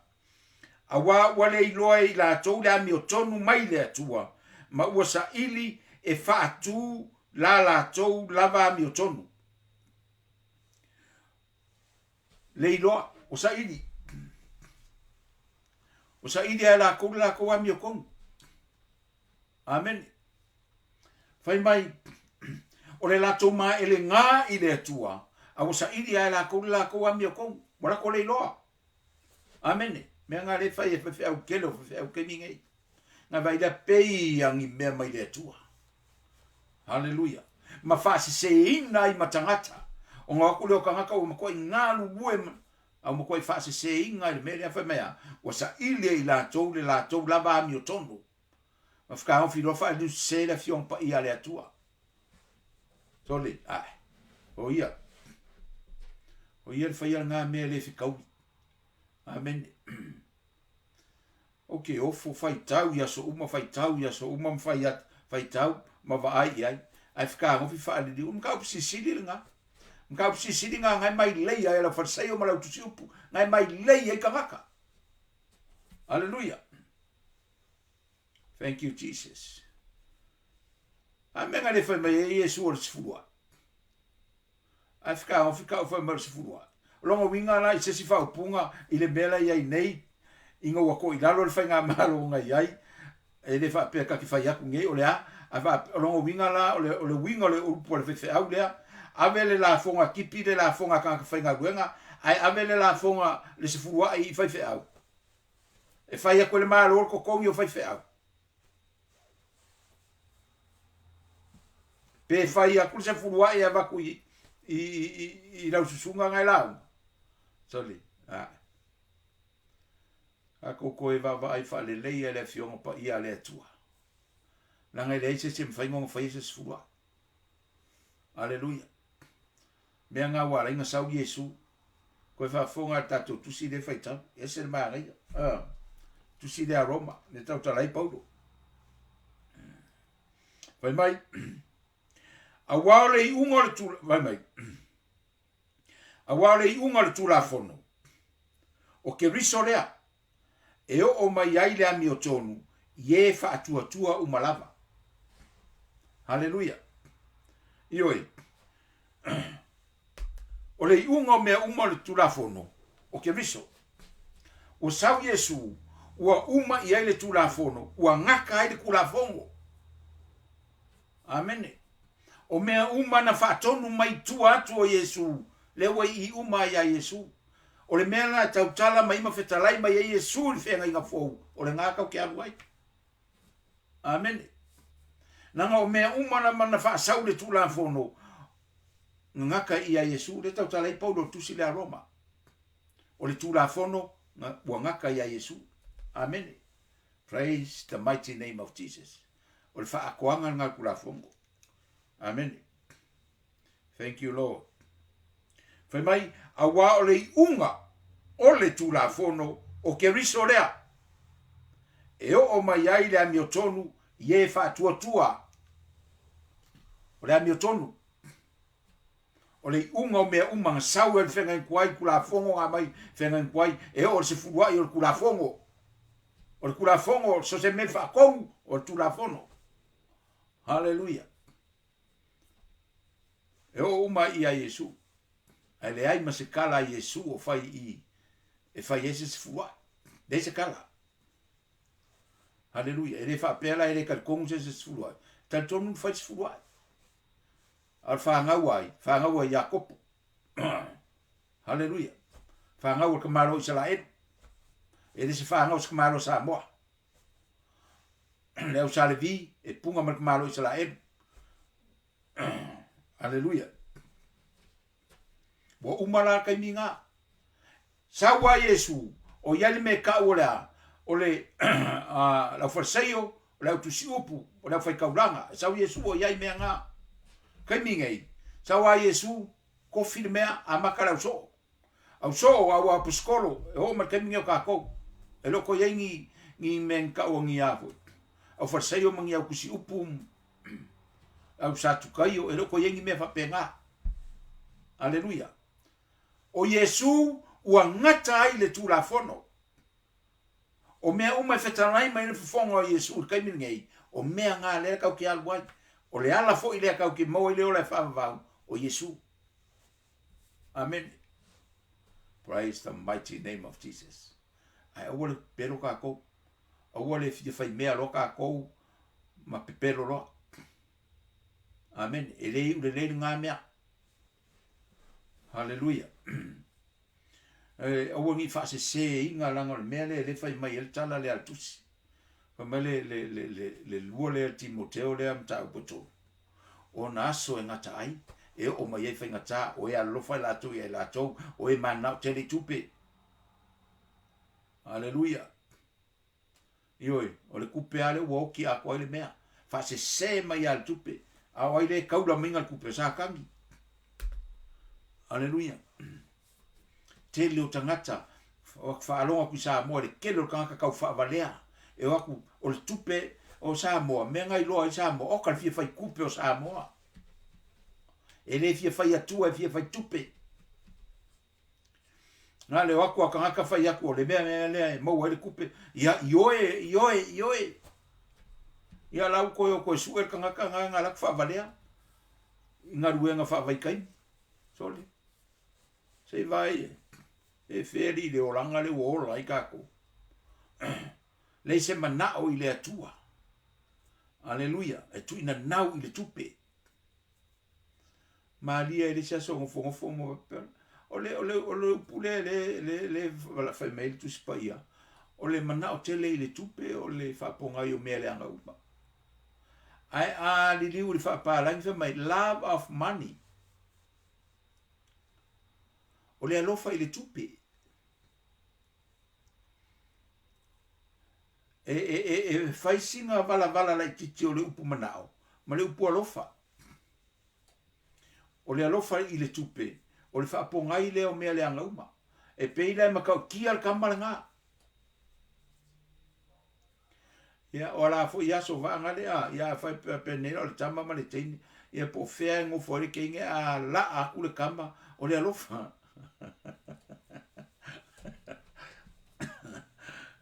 Auā ua le iloa e i latou le amiotonu mai le Atua, ma ua saili e faatū la latou lava amiotonu. Le iloa, o saili. O saili a e lakou le lakou amiotonu. Amene. Fai mai, o le latou maelegā i le Atua, a ua saili a e lakou le lakou amiotonu. Ua latou le iloa. Amene. Mea nga le fai e faifeau tele o faifeau taimi nei. Nga vaai lea pei a ni mea mai le Atua. Haleluia. Ma faaseseina ai ma tagata. Ona o atu lea o tagata ua matuai galulue ma, a ua matuai faaseseina i le mea lea fai mai a, ua saili e i latou le latou lava amiotonu. Ma fakaofi loa faaliliu sese le Afioga Paia a le Atua. Sole, ae, o ia. O ia le faia lena mea le fekauli. Amene. Ou te ofo faitau i aso uma, faitau i aso uma ma fai atu, faitau ma vaai i ai. Ae fekagofi faaliliu. O le mataupu silisili lena. Mataupu silisili lena na e mailei ai e lau Fariseio ma lau Tusiupu, na e mailei ai tagata. Aleluia. Thank you, Jesus. A mea na le fai mai ai Iesu o le sefulu ae. Ae fekaofi kau fai mai o le sefulu ae. O lona uiga la i se isi faaupuga i le mea la i ai nei, ina ua toʻi lalo le faigamalo na i ai, e le faapea ta te fai atu nei o le a, ae faapea, o lona uiga la o le, o le uiga o le upu a le faifeau lea, ave le lafoga tipi le lafoga a tagata faigaluega, ae ave le lafoga le sefulu ae i faifeau. E fai atu e le Malo le totogi o faifeau. Pe fai atu le sefulu ae e avatu i, i, i, i, i lau susuga nga e lauga. Sole, a. Tatou toe vaavaai faaleleia i le Afioga Paia a le Atua. Leaga e leai se isi e mafai ona faia se sefuluai. Aleluia. Mea nga ua ala ai ona sau Iesu. Koe faafofoga i le tatou tusi lea e faitau. E ese le manaia. Ah, tusi lea a Roma, lea tautala ai Paulo. Fai mai, auā o le iuga o le tula, fai mai, auā o le iuga o le Tulafono, o Keriso lea, e oo mai ai le amiotonu i e faatuatua uma lava. Haleluia! Ioe, o le iuga o mea uma o le Tulafono, o Keriso. Ua sau Iesu, ua uma i ai le Tulafono, ua gata ai le Tulafono. Amene. O mea uma na faatonu mai tua atu o Iesu, lea ua ii uma ai ia Iesu. O le mea lena e tautala mai ma fetalai mai ai Iesu i le feagaiga fou, o lena tau te alu ai. Amene. Leaga o mea uma na na faasau le Tulafono, gagata ia Iesu, lea tautala ai Paulo i le tusi lea a Roma. O le Tulafono ua gata ia Iesu. Amene. Praise the mighty name of Jesus. O le faaatoaga lena o le Tulafono. Amene. Thank you, Lord. Fai mai, auā o le iuga o le Tulafono o Keriso lea, e oo mai ai le amiotonu i e faatuatua. O le amiotonu, o le iuga o mea uma na sau e le feagaiga Tulafono na aumai feagaiga ai, e oo i le sefuluai o le Tulafono. O le Tulafono, so se mea faatonu, o le Tulafono. Haleluia. E oo uma ai ia Iesu, ae leai ma se kala a Iesu o fai i e fai ai se sefuluai. Leai se kala. Haleluia. E le faapea la e le talitonu se se sefuluai. Talitonu na fai sefuluai. A o le fanau a ai? Fanau a Iakopo. Haleluia. Fanau a le tamaloa o Isaraelu. E le se fanau a se tamaloa Samoa. Le au sa Levi e punga ma le tamaloa o Isaraelu. Aleluia. Ua uma la taimi na. Sau a Iesu, o i ai le mea e tau o le a? O le le au Fariseio, o le au tusi upu, o le au faitaulaga. E sau Iesu o i ai mea na. Taimi nei, sau a Iesu, kofi le mea, amata le au soo. Au soo, au aposikolo, e oo mai le taimi nei o tatou. E le o toe i ai ni, ni mea ni tau a ni a foi. Au Fariseio ma ni au tusi upu, au Satukaio, e le o toe i ai ni mea faapena. Aleluia. O Iesu ua gata ai le Tulafono. O mea uma e fetalai mai le fofoga o Iesu i le taimi lenei, o mea na lea tau te alu ai. O le ala foi lea tau te maua ai le ola e faavavau, o Iesu. Amene. Praise the mighty name of Jesus. Ae aua le pepelo tatou. Aua le fia faimea loa tatou ma pepelo loa. Amene. E le iu lelei lena mea. Haleluia. E, aua ni faaseseina leaga o le mea lea e le fai mai ai le tala lea a le tusi. Fai mai le, le, le, le, le lua lea Timoteo lea mataupu e tolu. Ona aso e gata ai, e oo mai ai faigata, o e alolofa i latou ia i latou, o e mananao tele i tupe. Haleluia. Ioe, o le tupe lava lea ua oti atoa ai le mea. Faasese mai lava le tupe. A o ai lea e taula maiga le tupe? O Satani. Aleluia. Tele o tagata, faalogo atu i Samoa i le tele o le tagata tau faavalea. E o atu, o le tupe o Samoa, mea na iloa ai Samoa, oka le fia fai tupe o Samoa. E le fia fai Atua, e fia fai tupe. Na le o atu a tagata fai atu o le mea mea lea e maua ai le tupe. Ia, ioe, ioe, ioe. Ia la ua toe o toe sue le tagata na na alu atu faavalea i galuega faavaitaimi. Sole. Se i vaai e, e fea alii le olaga lea ua ola ai tatou. Leai se manao i le Atua. Aleluia. E tuuinanau i le tupe. Malie ai le isi aso nofonofo ma faapea, o le, o le, o le upu lea le, le, le fai mai ai le Tusi Paia, o le manao tele i le tupe o le faapogai o mea leaga uma. Ae a liliu i le faapalagi fai mai, love of money. O le alofa i le tupe. E, e, e, e fai sina valavala laitiiti o le upu manao ma le upu alofa. O le alofa i le tupe, o le faapogai lea o mea leaga uma. E pei la e matautia le tama lena. Ia, o ala foi aso vaa le a, ia afai penei la o le tama ma le teine, ia po o fea e nofo ai le teine a laa atu le tama, o le alofa.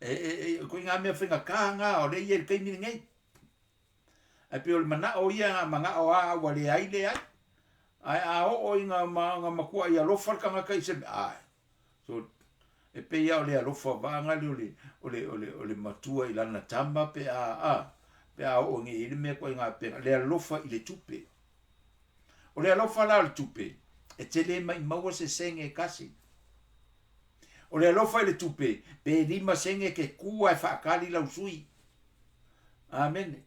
E, e, e, ko ngā mea whaingatā ngā o le ia i le taimi lenei. Ae pei o le manao ia nga manao a ua leai leai. Ae a oo i nga, ma, nga matua i alofa le tagata i se mea, ae. So, e pei lava o le alofa vaega lea o le, o le, o le, o le matua i lana tama pe a, a, pe a oo nei i le mea ituaiga pea, le alofa i le tupe. O le alofa la o le tupe, e te le maimauina se sene e tasi. O le alofa i le tupe, pe 5 sene ke kua e faatali lau sui. Amene.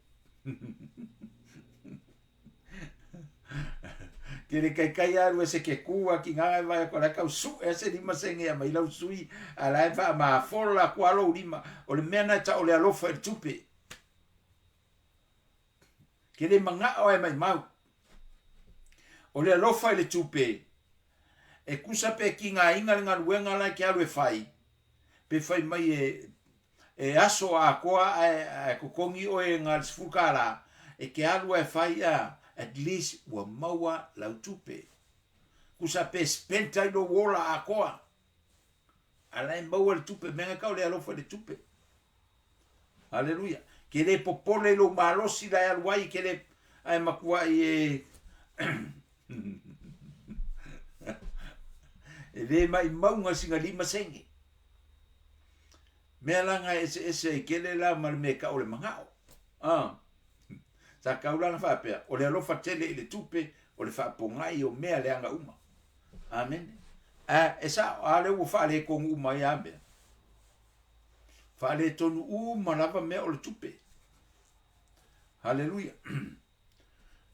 Ke le kaikai alu e se ke ku a ki ngā vai ko la kau su e se lima senge a mai lau sui a la e wha mafola ku alo lima o le mea na ta o le alofa i le tupe. Ke le mangao e mai mau. O le alofa i le tupe e kusa pe ki ngā inga le galuega la ke alu e whai pe whai mai e E aso akoa ae ae kokongi oe nga le $10 e ke alu ae fai a at least ua maua lau tupe. Kusa pe spent ai lou ola akoa a la e maua le tupe mea nga kau le alofa i le tupe. Haleluia. Ke le popole i lou malosi la e alu ai ke le ae makuai e e le maimauga sina 5 sene. Mea la nga eseese ai kele la ma le mea e kau le mangao. Ah. Sa kau la na faapea, o le alofa tele i le tupe, o le faapogai o mea leaga uma. Amene. A, e sao, a lea ua faaletonu uma ai a mea. Faaletonu uma lava mea o le tupe. Haleluia.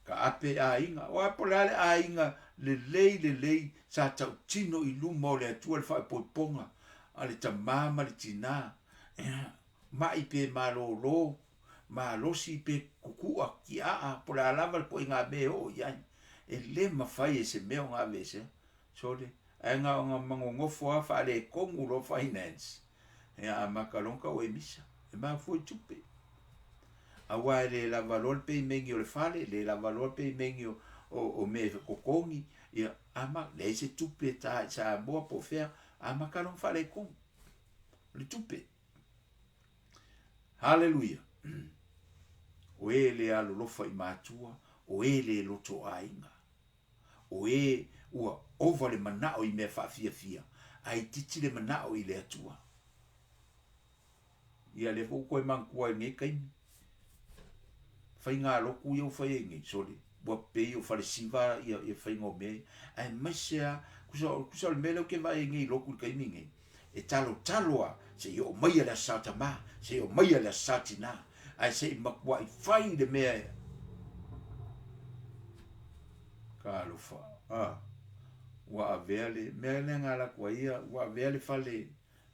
Ka ape aiga. O a po o le a le aiga lelei lelei sa tautino i luma o le Atua le faaipoipoga a le tamā ma le tinā. Ea, ma'i pe malōlō, malosi pe kuku'a kia'a, po o le a lava le ituaiga mea e oo i ai. E le mafai e se mea ona aveesea. Sole, ae na ona manonofo lava faaletonu loa finance, ia amata loa ona tau e misa, e mafua i tupe. Aua e le lava loa le peimeni o le fale, le lava loa le peimeni o, o, o mea e totogi, ia ama, leai se tupe e ta i Samoa po o fea, amata loa ona faaletonu le tupe. Haleluia! O e le alolofa i matua, o e le loto aiga. O e ua ova le manao i mea faafiafia, ae itiiti le manao i le Atua. Ia lea foi ua toe manatua ai i lenei taimi. Faiga lotu ia ua fai ai nei, sole, ua pei o falesiva ia, ia faiga o mea ia. Aemaise lava, kusa, kusa o le mea lea ou te vaai ai nei i lotu i le taimi nei, e talotalo lava, se i oo maia le Aso Sa Tamā, se i oo maia le Aso Sa Tinā, ae se i matuai fai le mea e Talofa, a, ua avea le mea lea na alu atu ai ia, ua avea le fale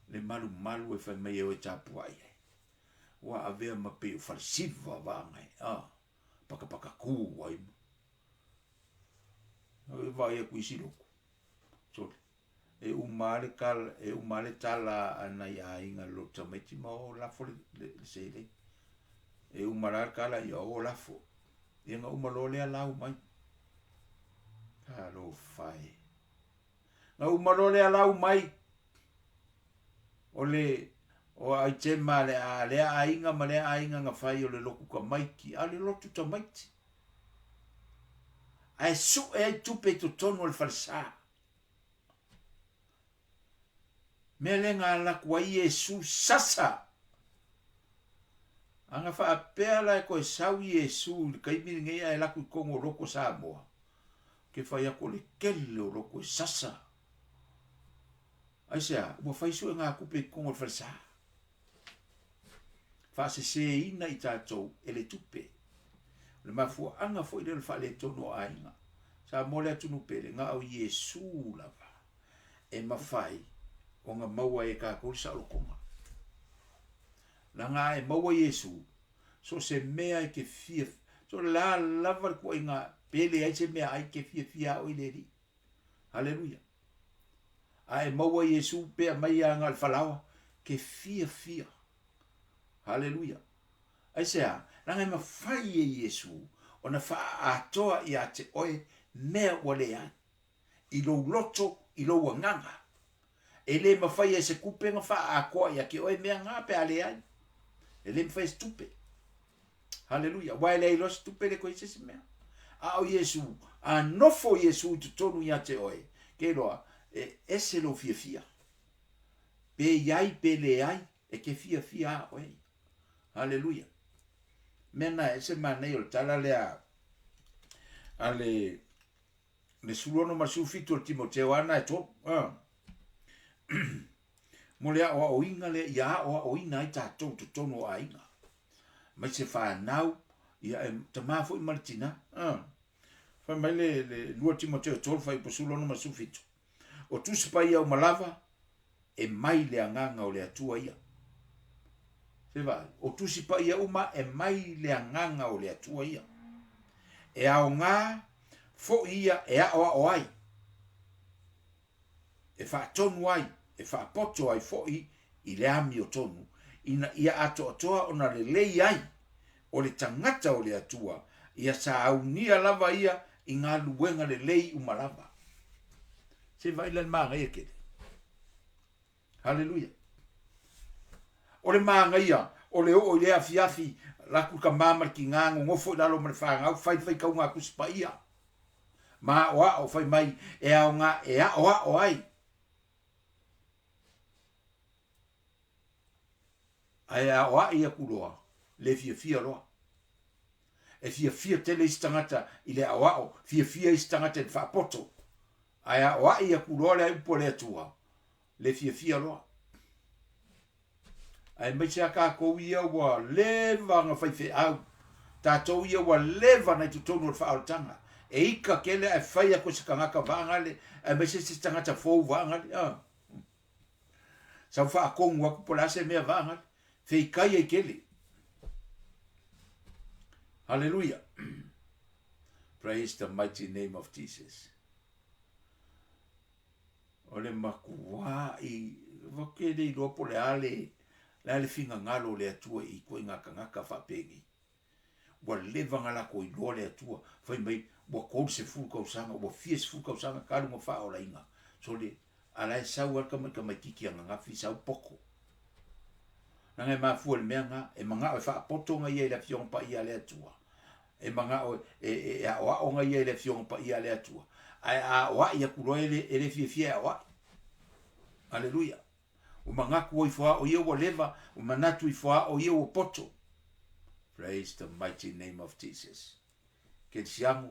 le malumalu e fai mai e o e tapuai ai. Ua avea ma pei o falesiva vaega e, a, pakapakakū ai ma. E vaai atu i isi lotu, sole, e uma lava le kala, e uma lava le tala a nai aiga i le lotu tamaiti ma o lafo le, le, le seleni. E uma la le kala, ia o lafo. Ia na uma loa lea lau mai. Talofa e. Na uma loa lea lau mai. O le o aitema a le, a lea aiga ma lea aiga na fai o le lotu tamaiti, a o le lotu tamaiti. Ae sue ai tupe i totonu o le falesa. Mea lea na alu atu ai Iesu sasa. A na faapea la e toe sau Iesu i le taimi lenei ae alu atu i totonu o lotu o Samoa, ou te fai atu o le tele o lotu e sasa. Aisea? Ua fai suegatupe i totonu o le falesa. Faaseseina i tatou e le tupe. O le mafuaaga foi lea o le faaletonu o aiga. Samoa le atunuu pele, na o Iesu lava. E mafai ona maua e kākou le saolotoga. Leaga a e maua Iesu, so o se mea e te fia, so o le a lava le tuuaiga pe leai se meaai, e te fiafia lava oe i le Alii. Haleluia. A e maua Iesu pe aumai lava na o le falaoa, e te fiafia. Haleluia. Aisea? Leaga e mafai e Iesu ona faaatoa ia te oe mea ua leai. I lou loto, i lou agaga. E le mafai e se tupe ona faaatoa ia te oe mea na pe a leai. E le mafai e se tupe. Haleluia. Aua e leai loa se tupe le toe i se isi mea. A o Iesu, a nofo Iesu i totonu ia te oe, ke iloa, e ese lou fiafia. Pe iai pe leai, e te fiafia a oe. Haleluia. Mea na ese manaia o le tala lea a le le 16 ma le 17 o le Timoteo ana e tolu. Ah. Mo le aoaoina lea ia aoaoina ai tatou totonu o aiga. Mai se whanau, ia e tamā foi ma le tina. Ah. Fai mai le, le 2 Timoteo 3 fai upu 16 ma le 17. O Tusi Paia uma lava, e mai le agaga o le Atua ia. Se vaai, o Tusi Paia uma e mai le agaga o le Atua ia. E aoga foi ia e aoao ai, e faatonu ai, e faapoto ai foi i le amiotonu, ina ia atoatoa ona lelei ai o le tagata o le Atua, ia saaunia lava ia i galuega lelei uma lava. Se vaai la i le manaia tele. Haleluia. O le manaia o le oo i le afiafi, laku le tama ma le tina, nonofo i lalo ma le fanau, fai le faitauga a Tusi Paia, ma aoao, fai mai e aoga e aoao ai. Ae aoai atu loa, le fiafia loa. E fiafia tele isi tagata i le aoao, fiafia isi tagata i le faapoto. Ae aoai atu loa le upu a le Atua, le fiafia loa. Aemaise a tatou ia ua leva ona faifeau, tatou ia ua leva ona i totonu o le faaolataga. E ika tele ae fai atu e se tagata vaagale, aemaise se tagata fou vaagale. Ah. Sau faatonu atu po o le a se mea vaagale. Feikai ai tele. Hallelujah. Praise the mighty name of Jesus. O le matuā i ke le iloa po o le a le, le a le finagalo o le Atua i ituaiga tagata faapenei. Ua leva ona latou iloa le Atua, fai mai ua 30 tausaga, ua fia sefulu tausaga talu ona faaolaina. Sole, a la e sau lava le tamaitamaititi ananafi sau poto. Leaga e mafua i le mea lena, e manao e faapoto na ia i le Afioga Paia a le Atua. E manao e, e, e aoao na ia i le Afioga Paia a le Atua. Ae a aoai atu loa e le, e le fiafia e aoai. Aleluia. Ua manatu ifo lava o ia ua leva, ua manatu ifo lava o ia ua poto. Praise the mighty name of Jesus. Kerisiano,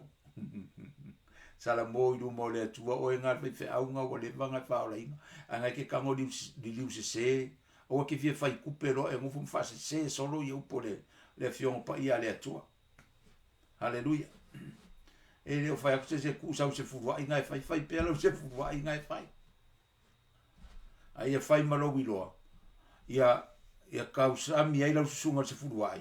Salamo i luma o le Atua, oe ngā faifeauga ua leva ngā whaolaina, a ngai ke tango liliu sese, aua ke fia whai kupe loa e nofo ma whaasese solo ia upu o le, le afioga paia a le Atua. Haleluia. E le o whai aku se se ku sau se furuai ngai whai, whai pea lau se furuai ngai whai. A ia whai ma lou iloa, ia, ia kausami ai lau susuga le se furuai,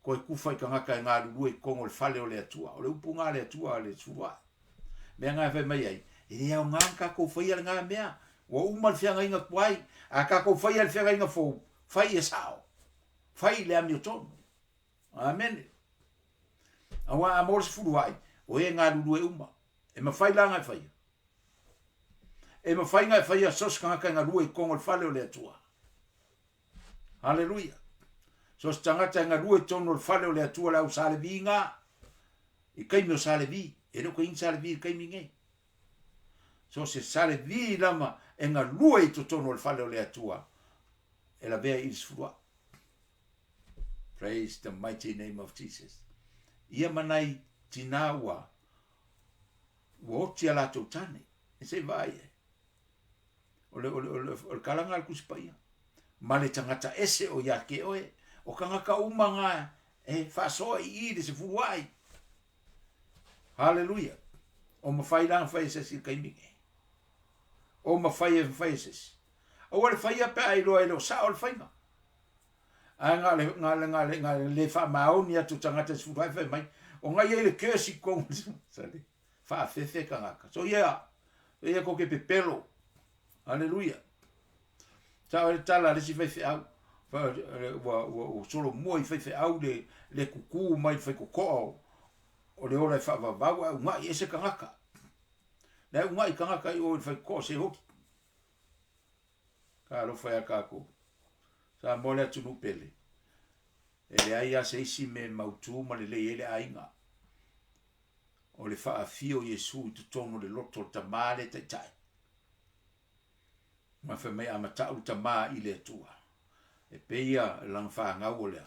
Koe kufa i tagata e galulue i totonu o le fale o le Atua. O le upu nga a le Atua a le suluae. Mea nga e fai mai ai, e le aoga ona tatou faia lena mea. Ua uma le feagaiga tuai, a tatou faia le feagaiga fou, fai ia sao. Fai i le amiotonu. Amene. Aua a maua le sefuluae, o e galulue uma. E mafai la ona e faia. E mafai ona e faia so o se tagata e galue i totonu o le fale o le Atua. Haleluia. So se tagata e galue i totonu o le fale o le Atua le au Sa Levi ngā, i kaimi o Sa Levi, e le o koe Sa Levi i le kaimi nei. So se Sa Levi lava e galue i totonu o le fale o le Atua, e lavea i le sefuluai. Praise the mighty name of Jesus. Ia ma nai tinā ua, ua oti a latou tane, e se i vaai ai. O le, o le, o le, o le kalaga a le Tusi Paia. Ma le tagata ese o ia te oe. O tagata uma ngā e faasoa i i le sefuluai. Haleluia. O mawhai la whai e se si kaimi nei. O mafai e mafai e se isi. Aua le faia pe a iloa e le o sao le faiga. Ae na o le, na o le, na o le, na o le le faamaoni atu o tagata i 14 ae fai mai, o na i ai le curse i totonu o le faafefe tagata. So ia, so ia tou te pepelo. Aleluia. Sao ai le tala a le isi faifeau, ua, ua, ua solomua i faifeau le, le kuku mai le faitotoa o, o le ola e faavavau ae una'i ese tagata. La e una'i tagata i o i le faitotoa o Seoli. Talofa ia tatou. Samoa le atunuu pele. E leai lava se isi mea e mautu ma lelei ai le aiga. O le faafio o Iesu i totonu o le loto o le Tama lea e taitai. Ma fai mai a matau le Tama i le Atua, e pei ia lana fanau o lea,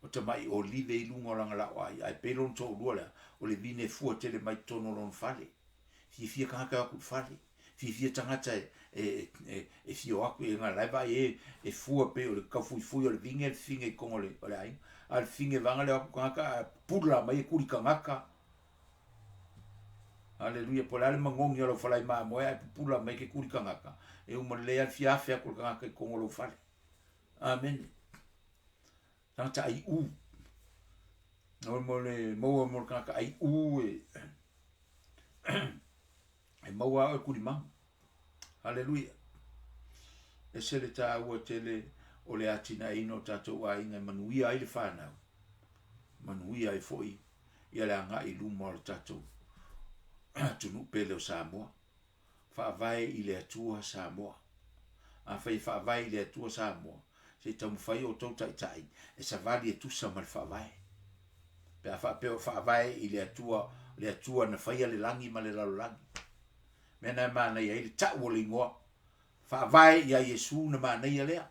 o tamai olive i luga o lana laoai, ae pei lona toalua lea, o le vine e fua tele mai totonu o lona fale. Fiafia tagata e o atu i le fale, fiafia tagata e, e, e, e fia o atu, e la e vaai e, e fua pei o le taufuifui o le vine le fine i totonu o le, o le aiga. A o le fine vaga lea o atu tagata ae pula mai e kuli tagata. Aleluia, po o le a le magogi o lau falai mamoe ae pupula mai ke kuli tagata, e uma lelei lava le fia afe atu o le tagata i totonu o lou fale. Amene. Tagata aiʻū. O le maua mo le tagata aiʻū e, e maua a oe kulimaga. Haleluia. Ese le tāua tele o le atinaeina o tātou aiga e manuia ai le whānau. Manuia ai foi ia le agai i luma o le tātou atunuu pele o Samoa. Faavae i le Atua Samoa. Afai e faavae i le Atua Samoa, se i taumafai outou taitai e savali e tusa ma le faavae. Pe a faapea o faavae i le Atua, le Atua na faia le lagi ma le lalolagi. Mea na e manaia ai le tau o le igoa. Faavae ia Iesu na manaia lea.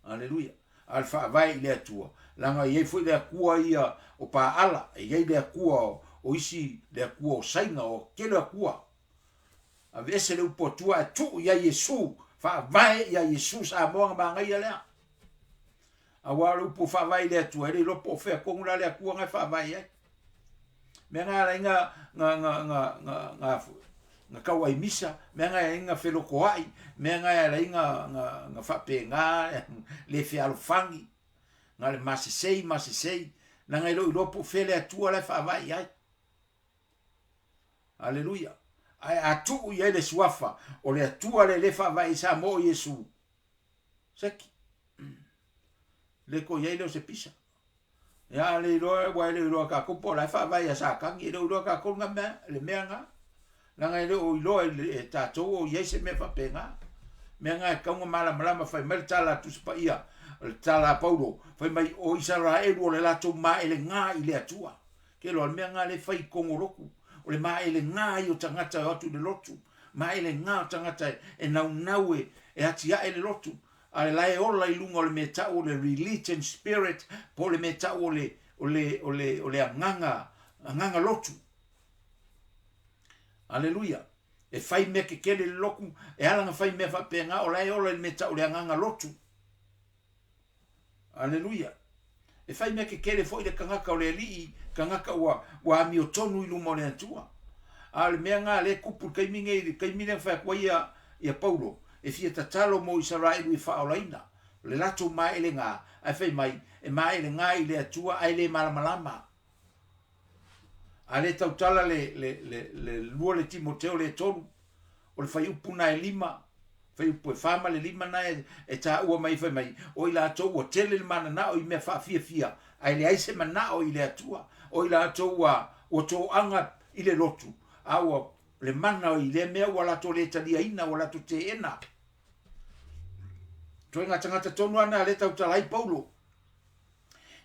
Aleluia. A o le faavae i le Atua, leaga e i ai foi le Atua ia o Paala, e i ai le Atua o, o isi, le Atua o Saina, o tele Atua. Aveese le upu Atua ae tuu ia Iesu, faavae ia Iesu Samoa na manaia lea. Aua o le upu faavae i le Atua, e le iloa po o fea tonu la le Atua na e faavae i ai. Mea na ala ai na, na, na, na, na, na, na tau ai misa, mea na ala ai na felotoai, mea na ala ai na, na, na faapena, le fealofani, na le masesei, masesei, leaga e le o iloa po o fea le Atua la e faavae i ai. Aleluia. Ae a tuu i ai le suafa o le Atua lea le faavae i Samoa o Iesu, seki. Le ko i ai lea o se pisa. Ia, a le iloa, ua e le o iloa kākou po o la e faavae ia Satani, e le o iloa kākou nga mea, le mea nga. Leaga e le o iloa e tātou o i ai se mea faapena. Mea nga e tatau ona malamalama, fai mai le tala a Tusi Paia, le tala a Paulo, fai mai o Isaraelu o le latou maelega i le Atua. Ke loa, le mea nga le fai i totonu o lotu, o le maelega ia o tagata e o atu i le lotu, maelega o tagata e naunau e, e atiae le lotu, A la e ola i luga o le mea tau o le religion spirit po o le mea tau o le, o le, o le, o le agaga, agaga lotu. Aleluia. E fai mea kekele le lotu, e ala na fai mea faapena, o la e ola i le mea tau o le agaga lotu. Aleluia. E fai mea kekele foi le tagata o le Alii, tagata ua, ua amiotonu i luma o le Atua. A o le mea na lea e tupu i le taimi nei, i le taimi lea na fai atu ai ia, ia Paulo, e fia tatalo mo Isaraelu e faaolaina, o le latou maelega, ae fai mai, e maelega i le Atua ae le malamalama. A le tautala le, le, le, le lua le Timoteo le tolu, o le fuaiupu na e lima, fuaiupu e fa ma le lima na e, e taua mai fai mai, o i latou ua tele le mananao i mea faafiafia, ae leai se manao i le Atua. O i latou ua, ua toaga i le lotu, a ua le mana i lea mea ua latou le taliaina, ua latou teena. Ituaiga tagata tonu lava na lea e tautala ai Paulo.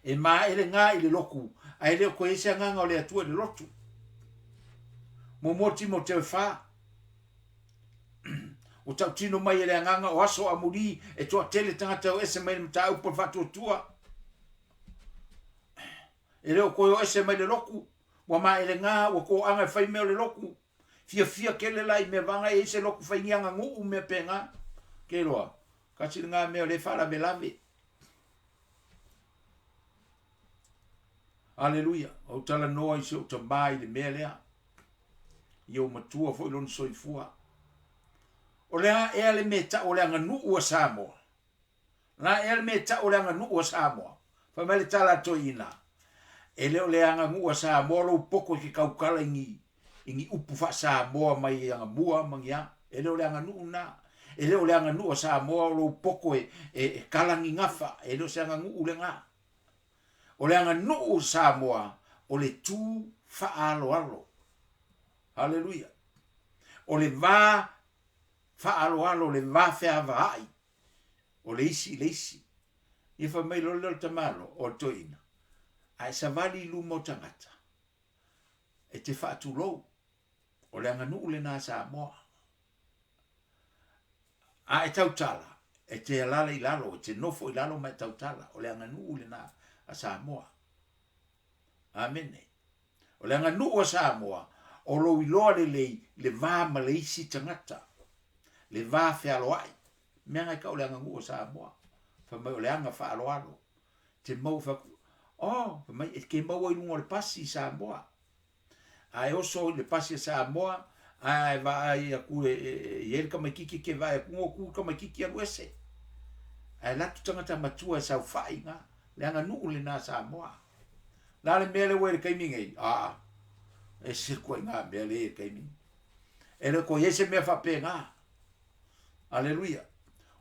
E maelega i le lotu, ae le o toe i ai se agaga o le Atua i le lotu. Muamua Timoteo e fa. Ua tautino mai e le agaga o aso amuli e toatele tagata e o ese mai le mataupu o le faatuatua. E le o toe o ese mai le lotu, ua maelega, ua toaga e fai mea o le lotu. Fiafia kele la i mea vaga e i ai se lotu fai ni aganuu mea pena. Ke loa, kasi lena mea o lea e faalavelave. Aleluia! Ou talanoa i si ou tamā i le mea lea. Ia ua matua foi lona soifua. O le a ea le mea e tau o le aganuu a Samoa? O le a ea le mea e tau o le aganuu a Samoa? Fai mai le tala a Toeaina, E le o le aganuu a Samoa lou poto e te tautala i ni, i ni upu faa-Samoa mai agamua ma ni a. E le o le aganuu lena. E le o le aganuu a Samoa o lou poto e, e, e kala ni gafa. E le o se aganuu lena. O le aganuu a Samoa, o le tu faaaloalo. Haleluia. O le va faaaloalo, le va feavaai o le isi i le isi. Ia fai mai loa lea o le tamaloa, o le toeaina, a e savali i luma o tagata, e te faatulou, o le aganuu lena a Samoa. A e tautala, e te alala i lalo, e te nofo i lalo ma e tautala, o le aganuu lena a Samoa. Amene. O le aganuu a Samoa, o lou iloa lelei le va ma le isi tagata, le va fealoai. Mea na e tau o le aganuu a Samoa, fai mai o le aga faaaloalo. Te mau fai atu, oh, fai mai e te maua i luga o le pasi i Samoa. A e oso i le pasi a Samoa, a e vaai atu e, e, e i ai le tamaititi e te vaai atu, no tu le tamaititi alu ese. Ae alu atu tagata matua e saofai i ina. Le aganuu lena a Samoa. Le a le mea lea ua i le taimi nei? Aa, ese le ituaiga mea lea i le taimi nei. E le o toe i ai se mea faapena. Aleluia.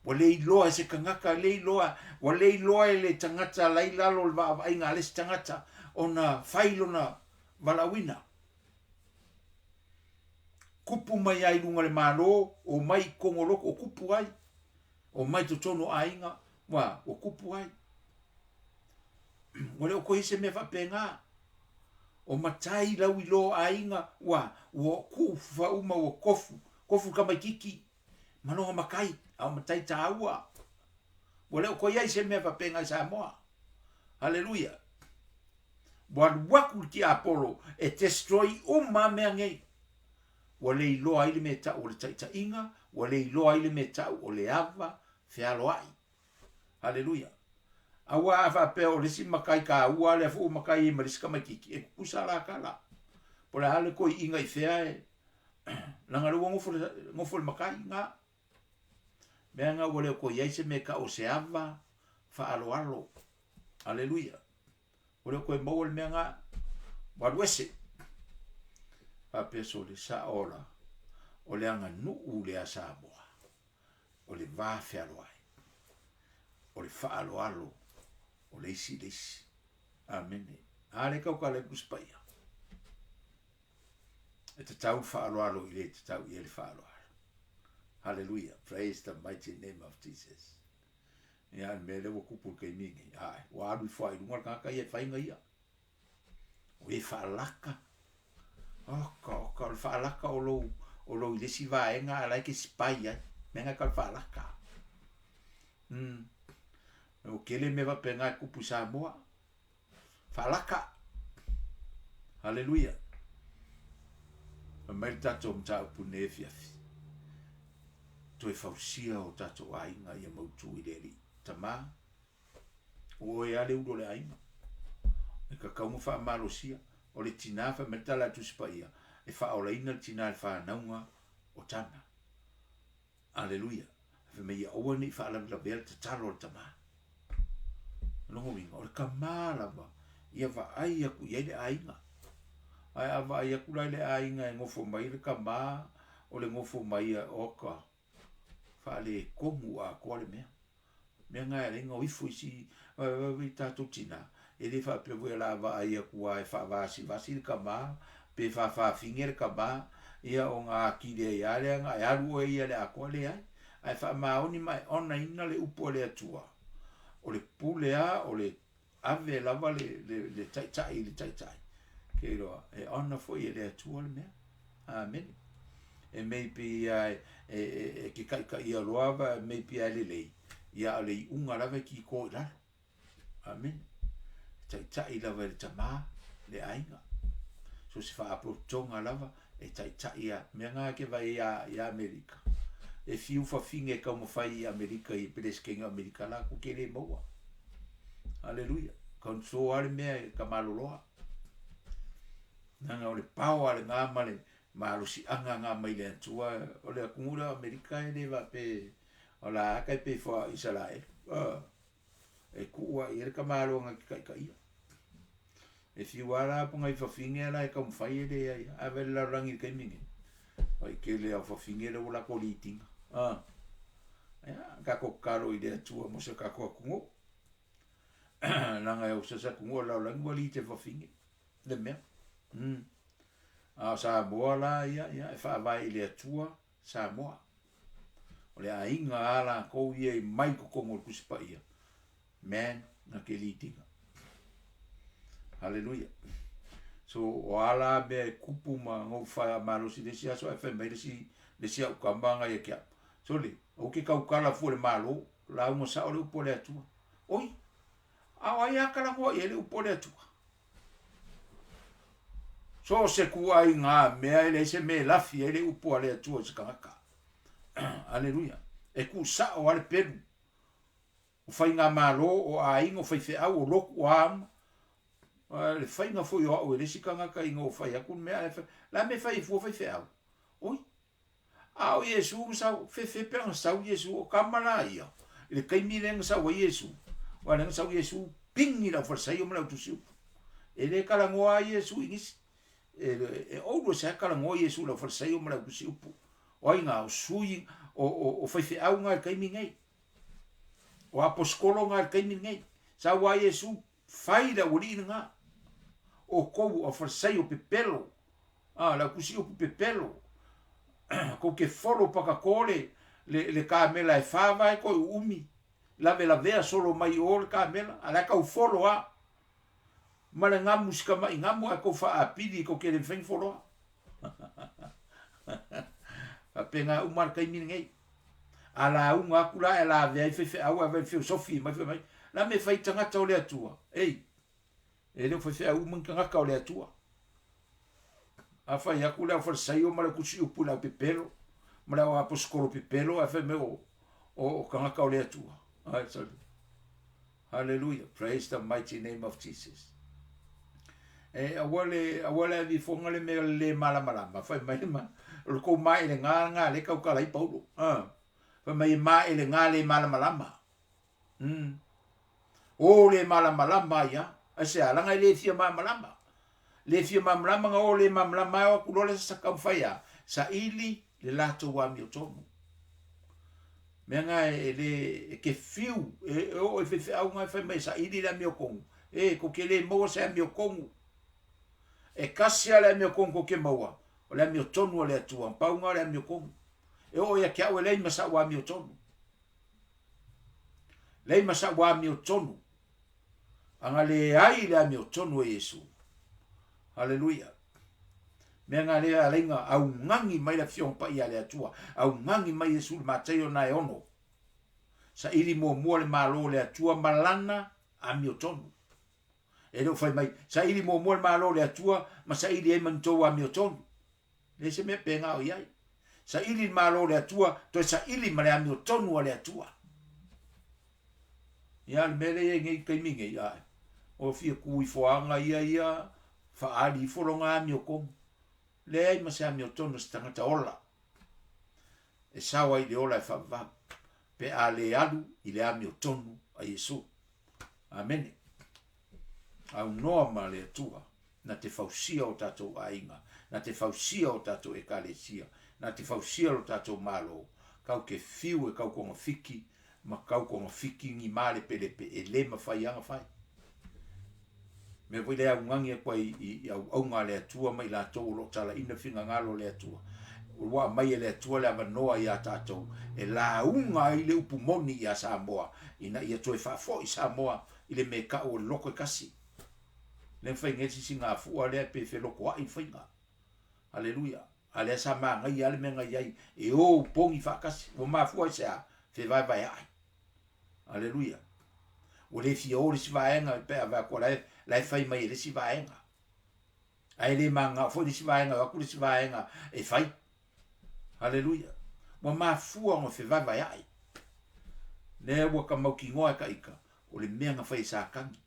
Ua le iloa e se tagata, le iloa, ua le iloa e le tagata la i lalo o le vaavaaiga a le isi tagata ona fai lona valaauina. Kupu mai ai i luga o le Malo, omai i totonu o lotu, o kupu ai. Omai i totonu o aiga, ua, ua kupu ai. Ua le o toe i ai se mea faapena. O matai lau iloa o aiga, ua, ua kuu fauma, ua tofu, tofu tamaititi, ma lona matai, a o matai taua. Ua le o toe i ai se mea faapena i Samoa. Haleluia. Ua alu atu le tiapolo e destroy uma mea nei. Ua le iloa ai le mea e tau o le taitaiga, ua le iloa ai le mea e tau o le ava fealoai. Haleluia. Aua a faapea o le isi matai taua lea foi ua matai ai ma le isi tamaititi, e tutusa la tala. Po o le a le toeiina i fea e, leaga o lea ua nofo le, nofo le matai i ina. Mea na ua le o toe i ai se mea e tau o se ava faaaloalo. Aleluia. Ua le o toe maua le mea na, ua alu ese. Faapea sole sao la, o le aganuu lea a Samoa. O le va fealoai, o le faaaloalo o le isi i le isi. Amene. A lea e tautala ai le Tusi Paia. E tatau le faaaloalo i le e tatau i ai le faaaloalo. Hallelujah. Praise the mighty name of Jesus. Ia, le mea lea ua tupu i le taimi nei, ae, ua alu ifo lava i luga le tagata ia e fai ia. O e faalaka. Oka, oka, o le faalaka o lou, o lou i le isi vaega a la e te spy ai. Mea na e tau le faalaka. O tele mea faapena e tupu i Samoa. Faalaka. Haleluia. Fai mai le tatou mataupu i lenei afiafi. Toe fausia o tatou aiga ia mautu i le Alii. Tama, o oe lava le ulu o le aiga. E tatau ona faamalosia. O le tina, fai mai le tala a le Tusi Paia, e faaolaina le tina i le fanauga o tama. Aleluia. Fai mai ia aua ne i faalavelavea le tatalo a le tama. O lona uiga, o le tama lava, ia vaai atu i ai le aiga. Ae a vaai atu la i le aiga e nofo mai le tama, o le nofo mai, oka, faaletonu atoa le mea. Mea na e ala ai ona o ifo isi tatou tina, e le faapea foi o le a vaai atu lava e faavasivasi le tama, pe faafafine le tama, ia ona atili ai lava lea na e alu oe ia i le atoa, leai. Ae faamaoni ma e honour ina le upu a le Atua, o le pule lava o le ave lava le, le, le taitai i le taitai. Ke iloa, e honour foi e le Atua le mea. Amene. E maybe ia e, e, e, e ke taitaia loa va, maybe ia e lelei, ia a o le iuga lava e kiko i lalo. Amene. E taitai lava e le tamā le aiga. So se faapotopotoga lava e taitai a mea na ke vai ia ia Amerika. E fiu fafine e taumafai i Amerika i Peresetene o Amerika latou te le maua. Aleluia. Control lava le mea e ka maloloa. Leaga o le power lena ma le. Malosiaga nga mai le Atua o le atunuu lea o Amerika e le faapea o la a tai pei fua Isaraelu a e tuu a i ai le tamaloa na te taitaia. E fiu a la po nai fafine la e taumafai e leai a vaai le lalolagi i le taimi nei. Oi tele a o fafine lea ua latou lead ina a ia tatou tatalo i le Atua mo si o tatou atunuu. Leaga e o se atunuu o le lalolagi ua lead e fafine le mea. A o Samoa la ia, ia e faavae i le Atua Samoa. O le aiga a latou ia e mai i totonu o le Tusi Paia, man na te lead ina. Haleluia. So, o a la mea e tupu ma na ou faamalosi i le isi aso ae fai mai le isi, le isi au tama na ia te au, Sole, ou te tautala fua i le Malo, lauga sao le upu a le Atua. Oi, a o ai a talanoa i ai le upu a le Atua? So o se ituaiga mea e leai se mea e lafi ai le upu a le Atua i se tagata. Aleluia. E tuusao lava le pelu. O faigamalo, o aiga, o faifeau, o lotu, o a uma. Le faiga foi o au e le isi tagata ina ua fai atu le mea ae fai, la mea e fai ai fua faifeau? Oi, A o Iesu na sau, fefe pe ana sau Iesu, o tama la ia, i le taimi lea na sau ai Iesu, aua lea na sau Iesu, pigi le aufalesaio ma le autusiupu. E le talanoa lava Iesu i nisi. E, e always lava talanoa Iesu i le aufalesaio ma le autusiupu. O ai na? O sui, o, o, o faifeau na i le taimi nei. O aposetolo na i le taimi lenei. Sau lava Iesu, Fai le aualii lena. Outou o Farisaio pepelo, a, le au tusi upu pepelo, kou te folo pakato le, le, le kamela e fa vae koe uumi, lavelavea solo mai o le kamela, a la e tau folo a. Ma le gamu si tama'i gamu ae kou faaapili kou te le mafai ona foloa. Faapena uma le taimi lenei. A lauga atu la ae lavea ai faifeau ae vaai feosofi mai fai mai, la mea e fai tagata o le Atua? Ei, e le o faifeau uma ni tagata o le Atua. A fai atu le au Farisaio ma le au tusi upu i le au pepelo ma le au aposetolo pepelo ae fai mai o, o, o tagata o le Atua. Ai, sorry. Hallelujah. Praise the mighty name of Jesus. E aua le aua le avifoga le mea le malamalama. Fai mai ma o le kou maelega nga le tautala ai Paulo. Ah. Fai mai e maelega le malamalama. O le malamalama ia. Aisea, leaga e le fia malamalama. Le fia malamalama na o le malamalama ai o atu loa le sa taumafai a saili le latou amiotonu. Mea na e le e ke fiu e, e oo i faifeau na e fai mai e saili le amiotonu. E, kou te le maua se amiotonu. E kasi lava le amiotonu kou te maua, o le amiotonu a le Atua, pau na o le amiotonu. E oo ia te au e leai ma sa'u amiotonu. Leai ma sa'u amiotonu. A na leai le amiotonu e Iesu. Haleluia. Mea na lea alai na augani mai le Afioga Paia a le Atua, augani mai Iesu i le Mataio na e ono. Saili muamua le Malo o le Atua ma Lana amiotonu. E le o fai mai, saili muamua le Malo o le Atua ma saili ai ma ni tou amiotonu. Leai se mea pēnā o i ai. Saili le Malo o le Atua, toe saili ma le amiotonu a le Atua. Ia, le mea lea e i ai nei i taimi nei, ae, o fia ku ifo aga ia ia, faaali ifo lona amiotonu. Leai ma se amiotonu a se tagata ola e sao ai i le ola e faavavau, pe a le alu i le amiotonu a Iesu. Amene. Aunoa ma le Atua, na te fausia o tatou aiga, na te fausia o tatou ekalesia, na te fausia lo tatou Malo, kau ke fiu e kau kogafiki ma kau kogafiki ni malepelepe e le mafai a na fai. Mea foi lea e augani atu ai i auauna a le Atua ma i latou o lo o talaina le finagalo o le Atua. Ua aumai e le Atua le avanoa iā tatou e lauga ai le upu moni iā Samoa ina ia toe faafoi Samoa i le mea e tau o le loto e tasi. Lea na fai nei le sisigafua lea pe felotoa'i le faiga. Aleluia. A lea sa manaia lava le mea na i ai e o pogi faatasi. Ua mafua i se a? Fevaevaea'i. Aleluia. Ua le fia o le isi vaega pe a vaai atu o la e, la e fai mai e le isi vaega. Ae le mananao foi le isi vaega e o atu le isi vaega e fai. Aleluia. Ua mafua ona fevaevaea'i. Lea ua ka mautinoa e ka ika, o le mea na fai e Satani.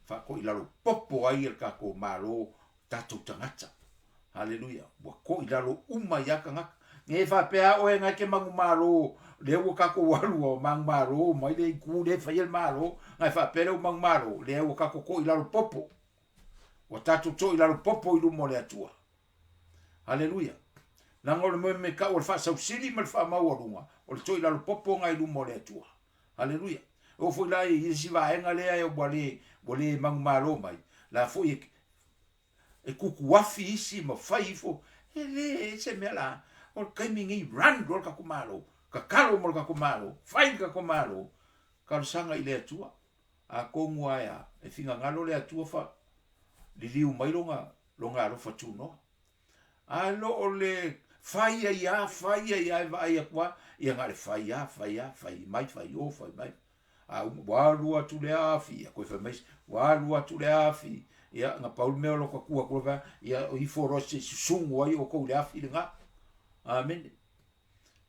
Faatoilalopopo ai e le tatou Malo tatou tagata. Haleluia. Ua toʻi lalo uma ia tagata. Nei faapea oe ngai ke manumalo, lea ua tatou alu a manumalo mai le itu lea e faia le malo, ngai faapea lea ua manumalo, lea ua tatou toʻi lalo popo. Ua tatou toʻi lalo popo i luma o le Atua. Haleluia. Leaga o le mea me tau o le faasausili ma le faamaualuga, o le toʻi lalo popo ngai luma o le Atua. Haleluia. E oo foi la i isi vaega lea ua le, ua le manumalo mai, la foi e, e tutuafi isi ma fai ifo, e le se mea la, o le taimi nei run loa le tatou Malo, tatalo mo le tatou Malo, fai le tatou Malo, talosaga i le Atua, atonu lava e a, e finagalo le Atua fa liliu mai lona, lona alofa tunoa. Ae lo o le fai ai lava, fai ai lava e vaai atu lava, ia na o le fai lava, fai lava, fai mai, fai o, fai mai. A ua alu atu le afi, ia toe fai mai isi, ua alu atu le afi, ia na pau le mea o lota tu atu lava, ia ifo loa se i susugu ai outou i le afi lena. Amene.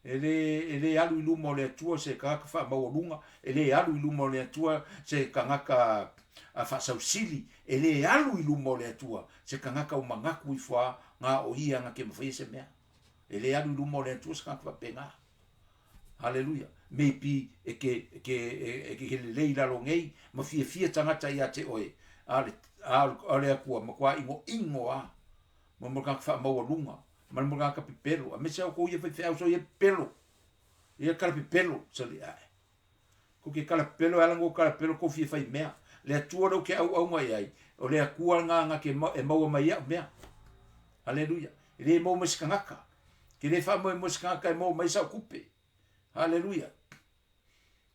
E le, e le alu i luma o le Atua se tagata faamaualuga, e le alu i luma o le Atua se tagata faasausili, e le alu i luma o le Atua se tagata ua manatu ifo lava na o ia na te mafaia se mea. E le alu i luma o le Atua se tagata faapena. Haleluia. Maybe e ke, e ke, e ke lelei i lalo nei, ma fiafia tagata ia te oe, a o le, a o le Atua matua inoino lava, ma mo le tagata faamaualuga, ma le mo le tagata pepelo, aemaise lava outou ia faifeau so ia pepelo, ia tala pepelo, sali ae. Kou ke tala pepelo e ala ona ou tala pepelo kou fia fai mea. Le Atua lea ou te auauna i ai, o le Atua lena na te e maua mai ai au mea. Haleluia. E le maua mai se tagata. Ke le faamoemoe se tagata e maua mai sau tupe. Haleluia.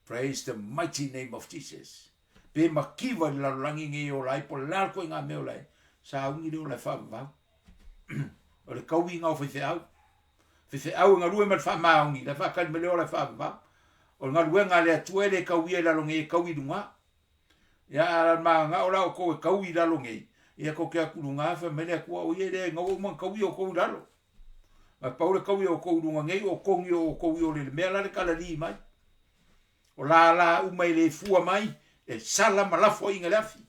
Praise the mighty name of Jesus. Pe mativa i le lalolagi nei e ola ai, po o le a le ituaiga mea e ola ai, sauni le ola e faavavau. O le tauiga o faifeau. Faifeau e galue ma le faamaoni, la e faatali mai le ola e faavavau. O le galuega a le Atua e le tauia i lalo nei, e tau i luga. Ia, a mananao la outou e taui i lalo nei, ia tou te atu i luga, fai mai le Atua, o ia e leai, na ua uma ona tauia outou i lalo. Ae pau le taui o outou i luga nei, o togi o outou i o le mea la le kalali mai. O lala uma e le fua mai, e sala ma lafoaiga i le afi.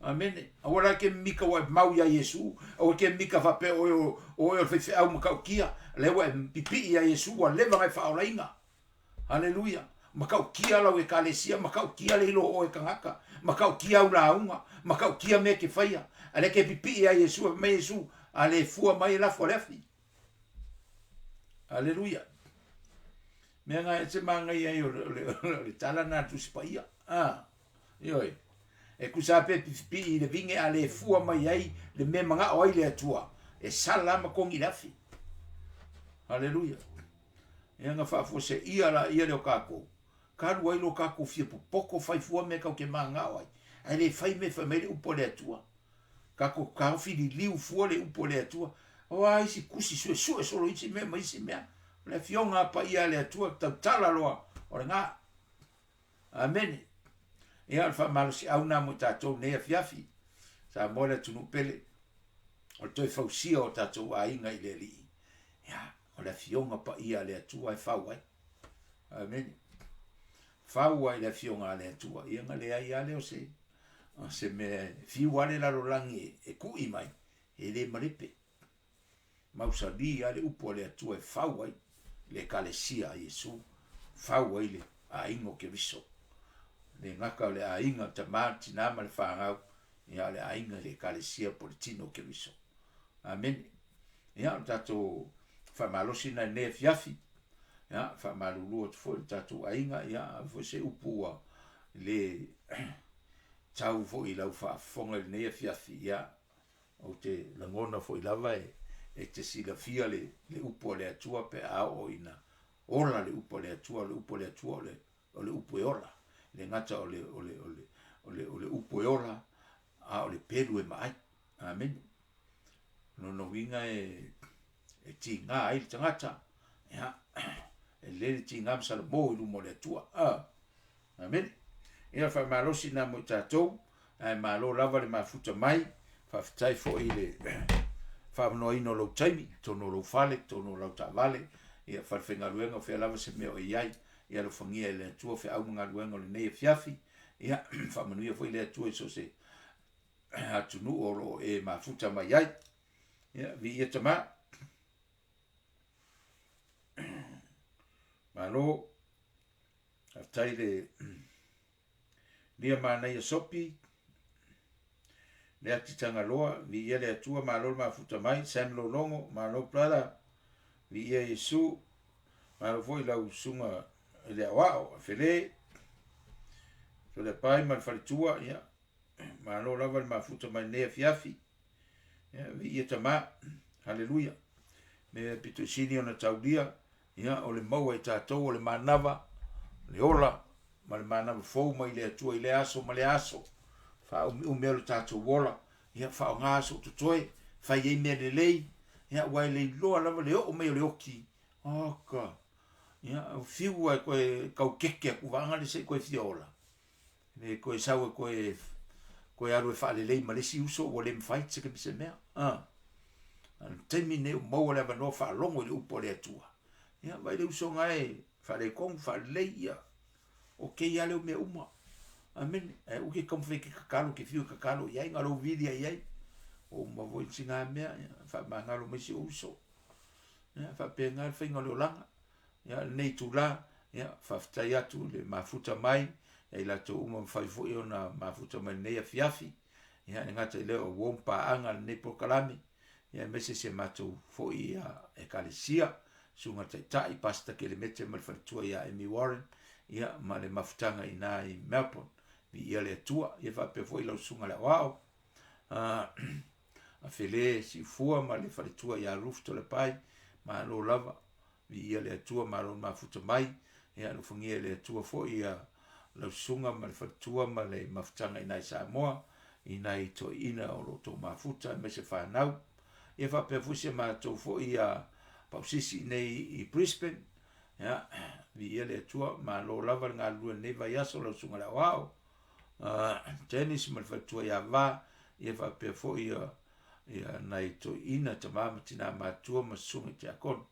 Amene. Aua la e ke mimika ua e mau iā Iesu, aua e ke mimika faapea o oe o oe o le faifeau matautia, lea ua e pipii iā Iesu ua leva ona e faaolaina. Haleluia. Matautia lau ekalesia, matautia le iloa o oe e tagata, matautia au lauga, matautia mea e te faia. A lea e te pipii iā Iesu, fai mai Iesu, a le fua mai e lafo i le afi. Aleluia. Mea na e te manaia ai o le, o le, o le tala na Tusi Paia. Ah, ioe. E tusa lava pe pipii i le vine a le fua mai ai le mea manao ai le Atua, e sala ma kogi i le afi. Aleluia. Ia na faafuaseia laia lea o tatou, talu ai lo tatou fia popoto fai fua mea tatou te manao ai, ae le fai mea e fai mai le upu a le Atua. Tatou taofi liliu fua le upu a le Atua. O a isi tusi suesue solo isi mea ma isi mea. O le Afioga Paia a le Atua tautala loa o lena. Amene. Ia, o le faamalosiau lena mo i tatou nei afiafi. Samoa le atunuu pele. O le toe fausia o tatou aiga i le Alii. Ia, o le Afioga Paia a le Atua e fau ai. Amene. Fau ai le Afioga a le Atua. Ia, na leai lava lea o se O se mea e fiu lava le lalolagi e kuʻi mai, e le malepe. Mausali lava le upu a le Atua e fau ai le Ekalesia a Iesu, fau ai le aiga o Keriso. E le gata o le aiga o le tama, le tina ma le fanau, ia o le aiga i le Ekalesia po o le tino o Keriso. Amene. Ia, o le tatou faamalosi lena i lenei afiafi. Ia, faamalulu atu foi i le tatou aiga, ia, ave foi se upu ua le tau foi i lau faafofoga i lenei afiafi, ia, ou te lagona foi lava e, e te silafia le, le upu a le Atua pe a oo ina ola le upu a le Atua, o le upu a le Atua o le, o le upu e ola. E le gata o le, o le, o le, o le, o le upu e ola, a o le pelu e maai. Amene. O lona uiga e, e tiga ai le tagata, ia, e lelei le tiga ma salamo i luma o le Atua. Ah. Amene. Ia, faamalosi na mo i tatou, ae malo lava le mafuta mai. Faafetai foi i le faavanoaina o lou taimi, totonu o lou fale, totonu o lau taavale, ia, falefaigaluega, o fea lava se mea o e i ai. Ia alofagia e le Atua feau ma galuega o lenei afiafi. Ia, faamanuia foi le Atua i so o se atunuu o lo o e mafuta mai ai. Ia, viia Tamā. Malo, faafetai le lia manaia sopi, le ati Tagaloa, viia le Atua, malo le mafuta mai, Sam Lologo, malo brother, viia Iesu, malo foi lau susuga i le aoao, Afele, Toleapai ma le faletua, ia, malo lava le mafuta mai lenei afiafi. Ia, viia Tama. Haleluia. Mea pito i sili ona taulia, ia, o le maua e tatou o le manava, le ola, ma le manava fou mai le Atua i lea aso ma lea aso. Faaumiumi ai lo tatou ola, ia, faaaoga aso o totoe, fai ai mea lelei, ia, aua e le iloa lava le oo mai o le oti. Oka! Ia, fiu lava e toe taukeke atu vaega lea se i toe fia ola, Le toe sau e toe toe alu e faalelei ma le isi uso ua le mafai se se mea. A. A o le taimi lenei ua maua le avanoa faalogo i le upu a le Atua. Ia vaai le uso na e faaletonu, faalelei, ia okei lava lea mea uma. Amene. Ae aua e te taumafai e te tatalo, e te fiu e tatalo i ai, na o lou vili lava i ai. Ua uma foi sina mea, ia faamagalo mai si ou uso. Ia faapena le faiga o le olaga. Ia, lenei itula, ia, faafetai atu i le mafuta mai ia i latou uma mafai foi ona mafuta mai lenei afiafi. Ia, e le gata i lea o uo ma paaga lenei polokalame, ia aemaise si a matou foi ia Ekalesia, Susuga Taitai, Pastor Kelemete ma le faletua ia Amy Warren, ia, ma le mafutaga i ina i Melbourne. Viia le Atua. Ia faapea foi lau Susuga i le Aoao, Afele Siufua ma le faletua ia Ruth Tolepai, malo lava. Viia le Atua, malo le mafuta mai. Ia alofagia e le Atua foi ia lau susuga ma le faletua ma le mafutaga i ina i Samoa, i nai toeaiina o lo o outou mafuta aemaise fanau. Ia faapea foi si a matou foi ia Pausisi i inei i Brisbane. Ia, viia le Atua, malo lava le galulue i lenei vaiaso lau susuga i le aoao. Dennis ma le faletua ia Va, ia faapea foi ia ia nai toeaiina, tama ma tina matutua ma susuga i tiakono,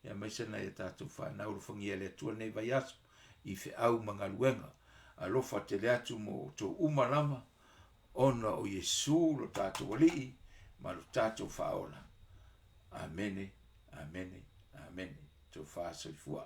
ia aemaise nai a tatou fanau alofagia e le Atua lenei vaiaso i feau ma galuega. Alofa tele atu mo outou uma lava ona o Iesu lo tatou Alii ma lo tatou Faaola. Amene, amene, amene. Tofa soifua.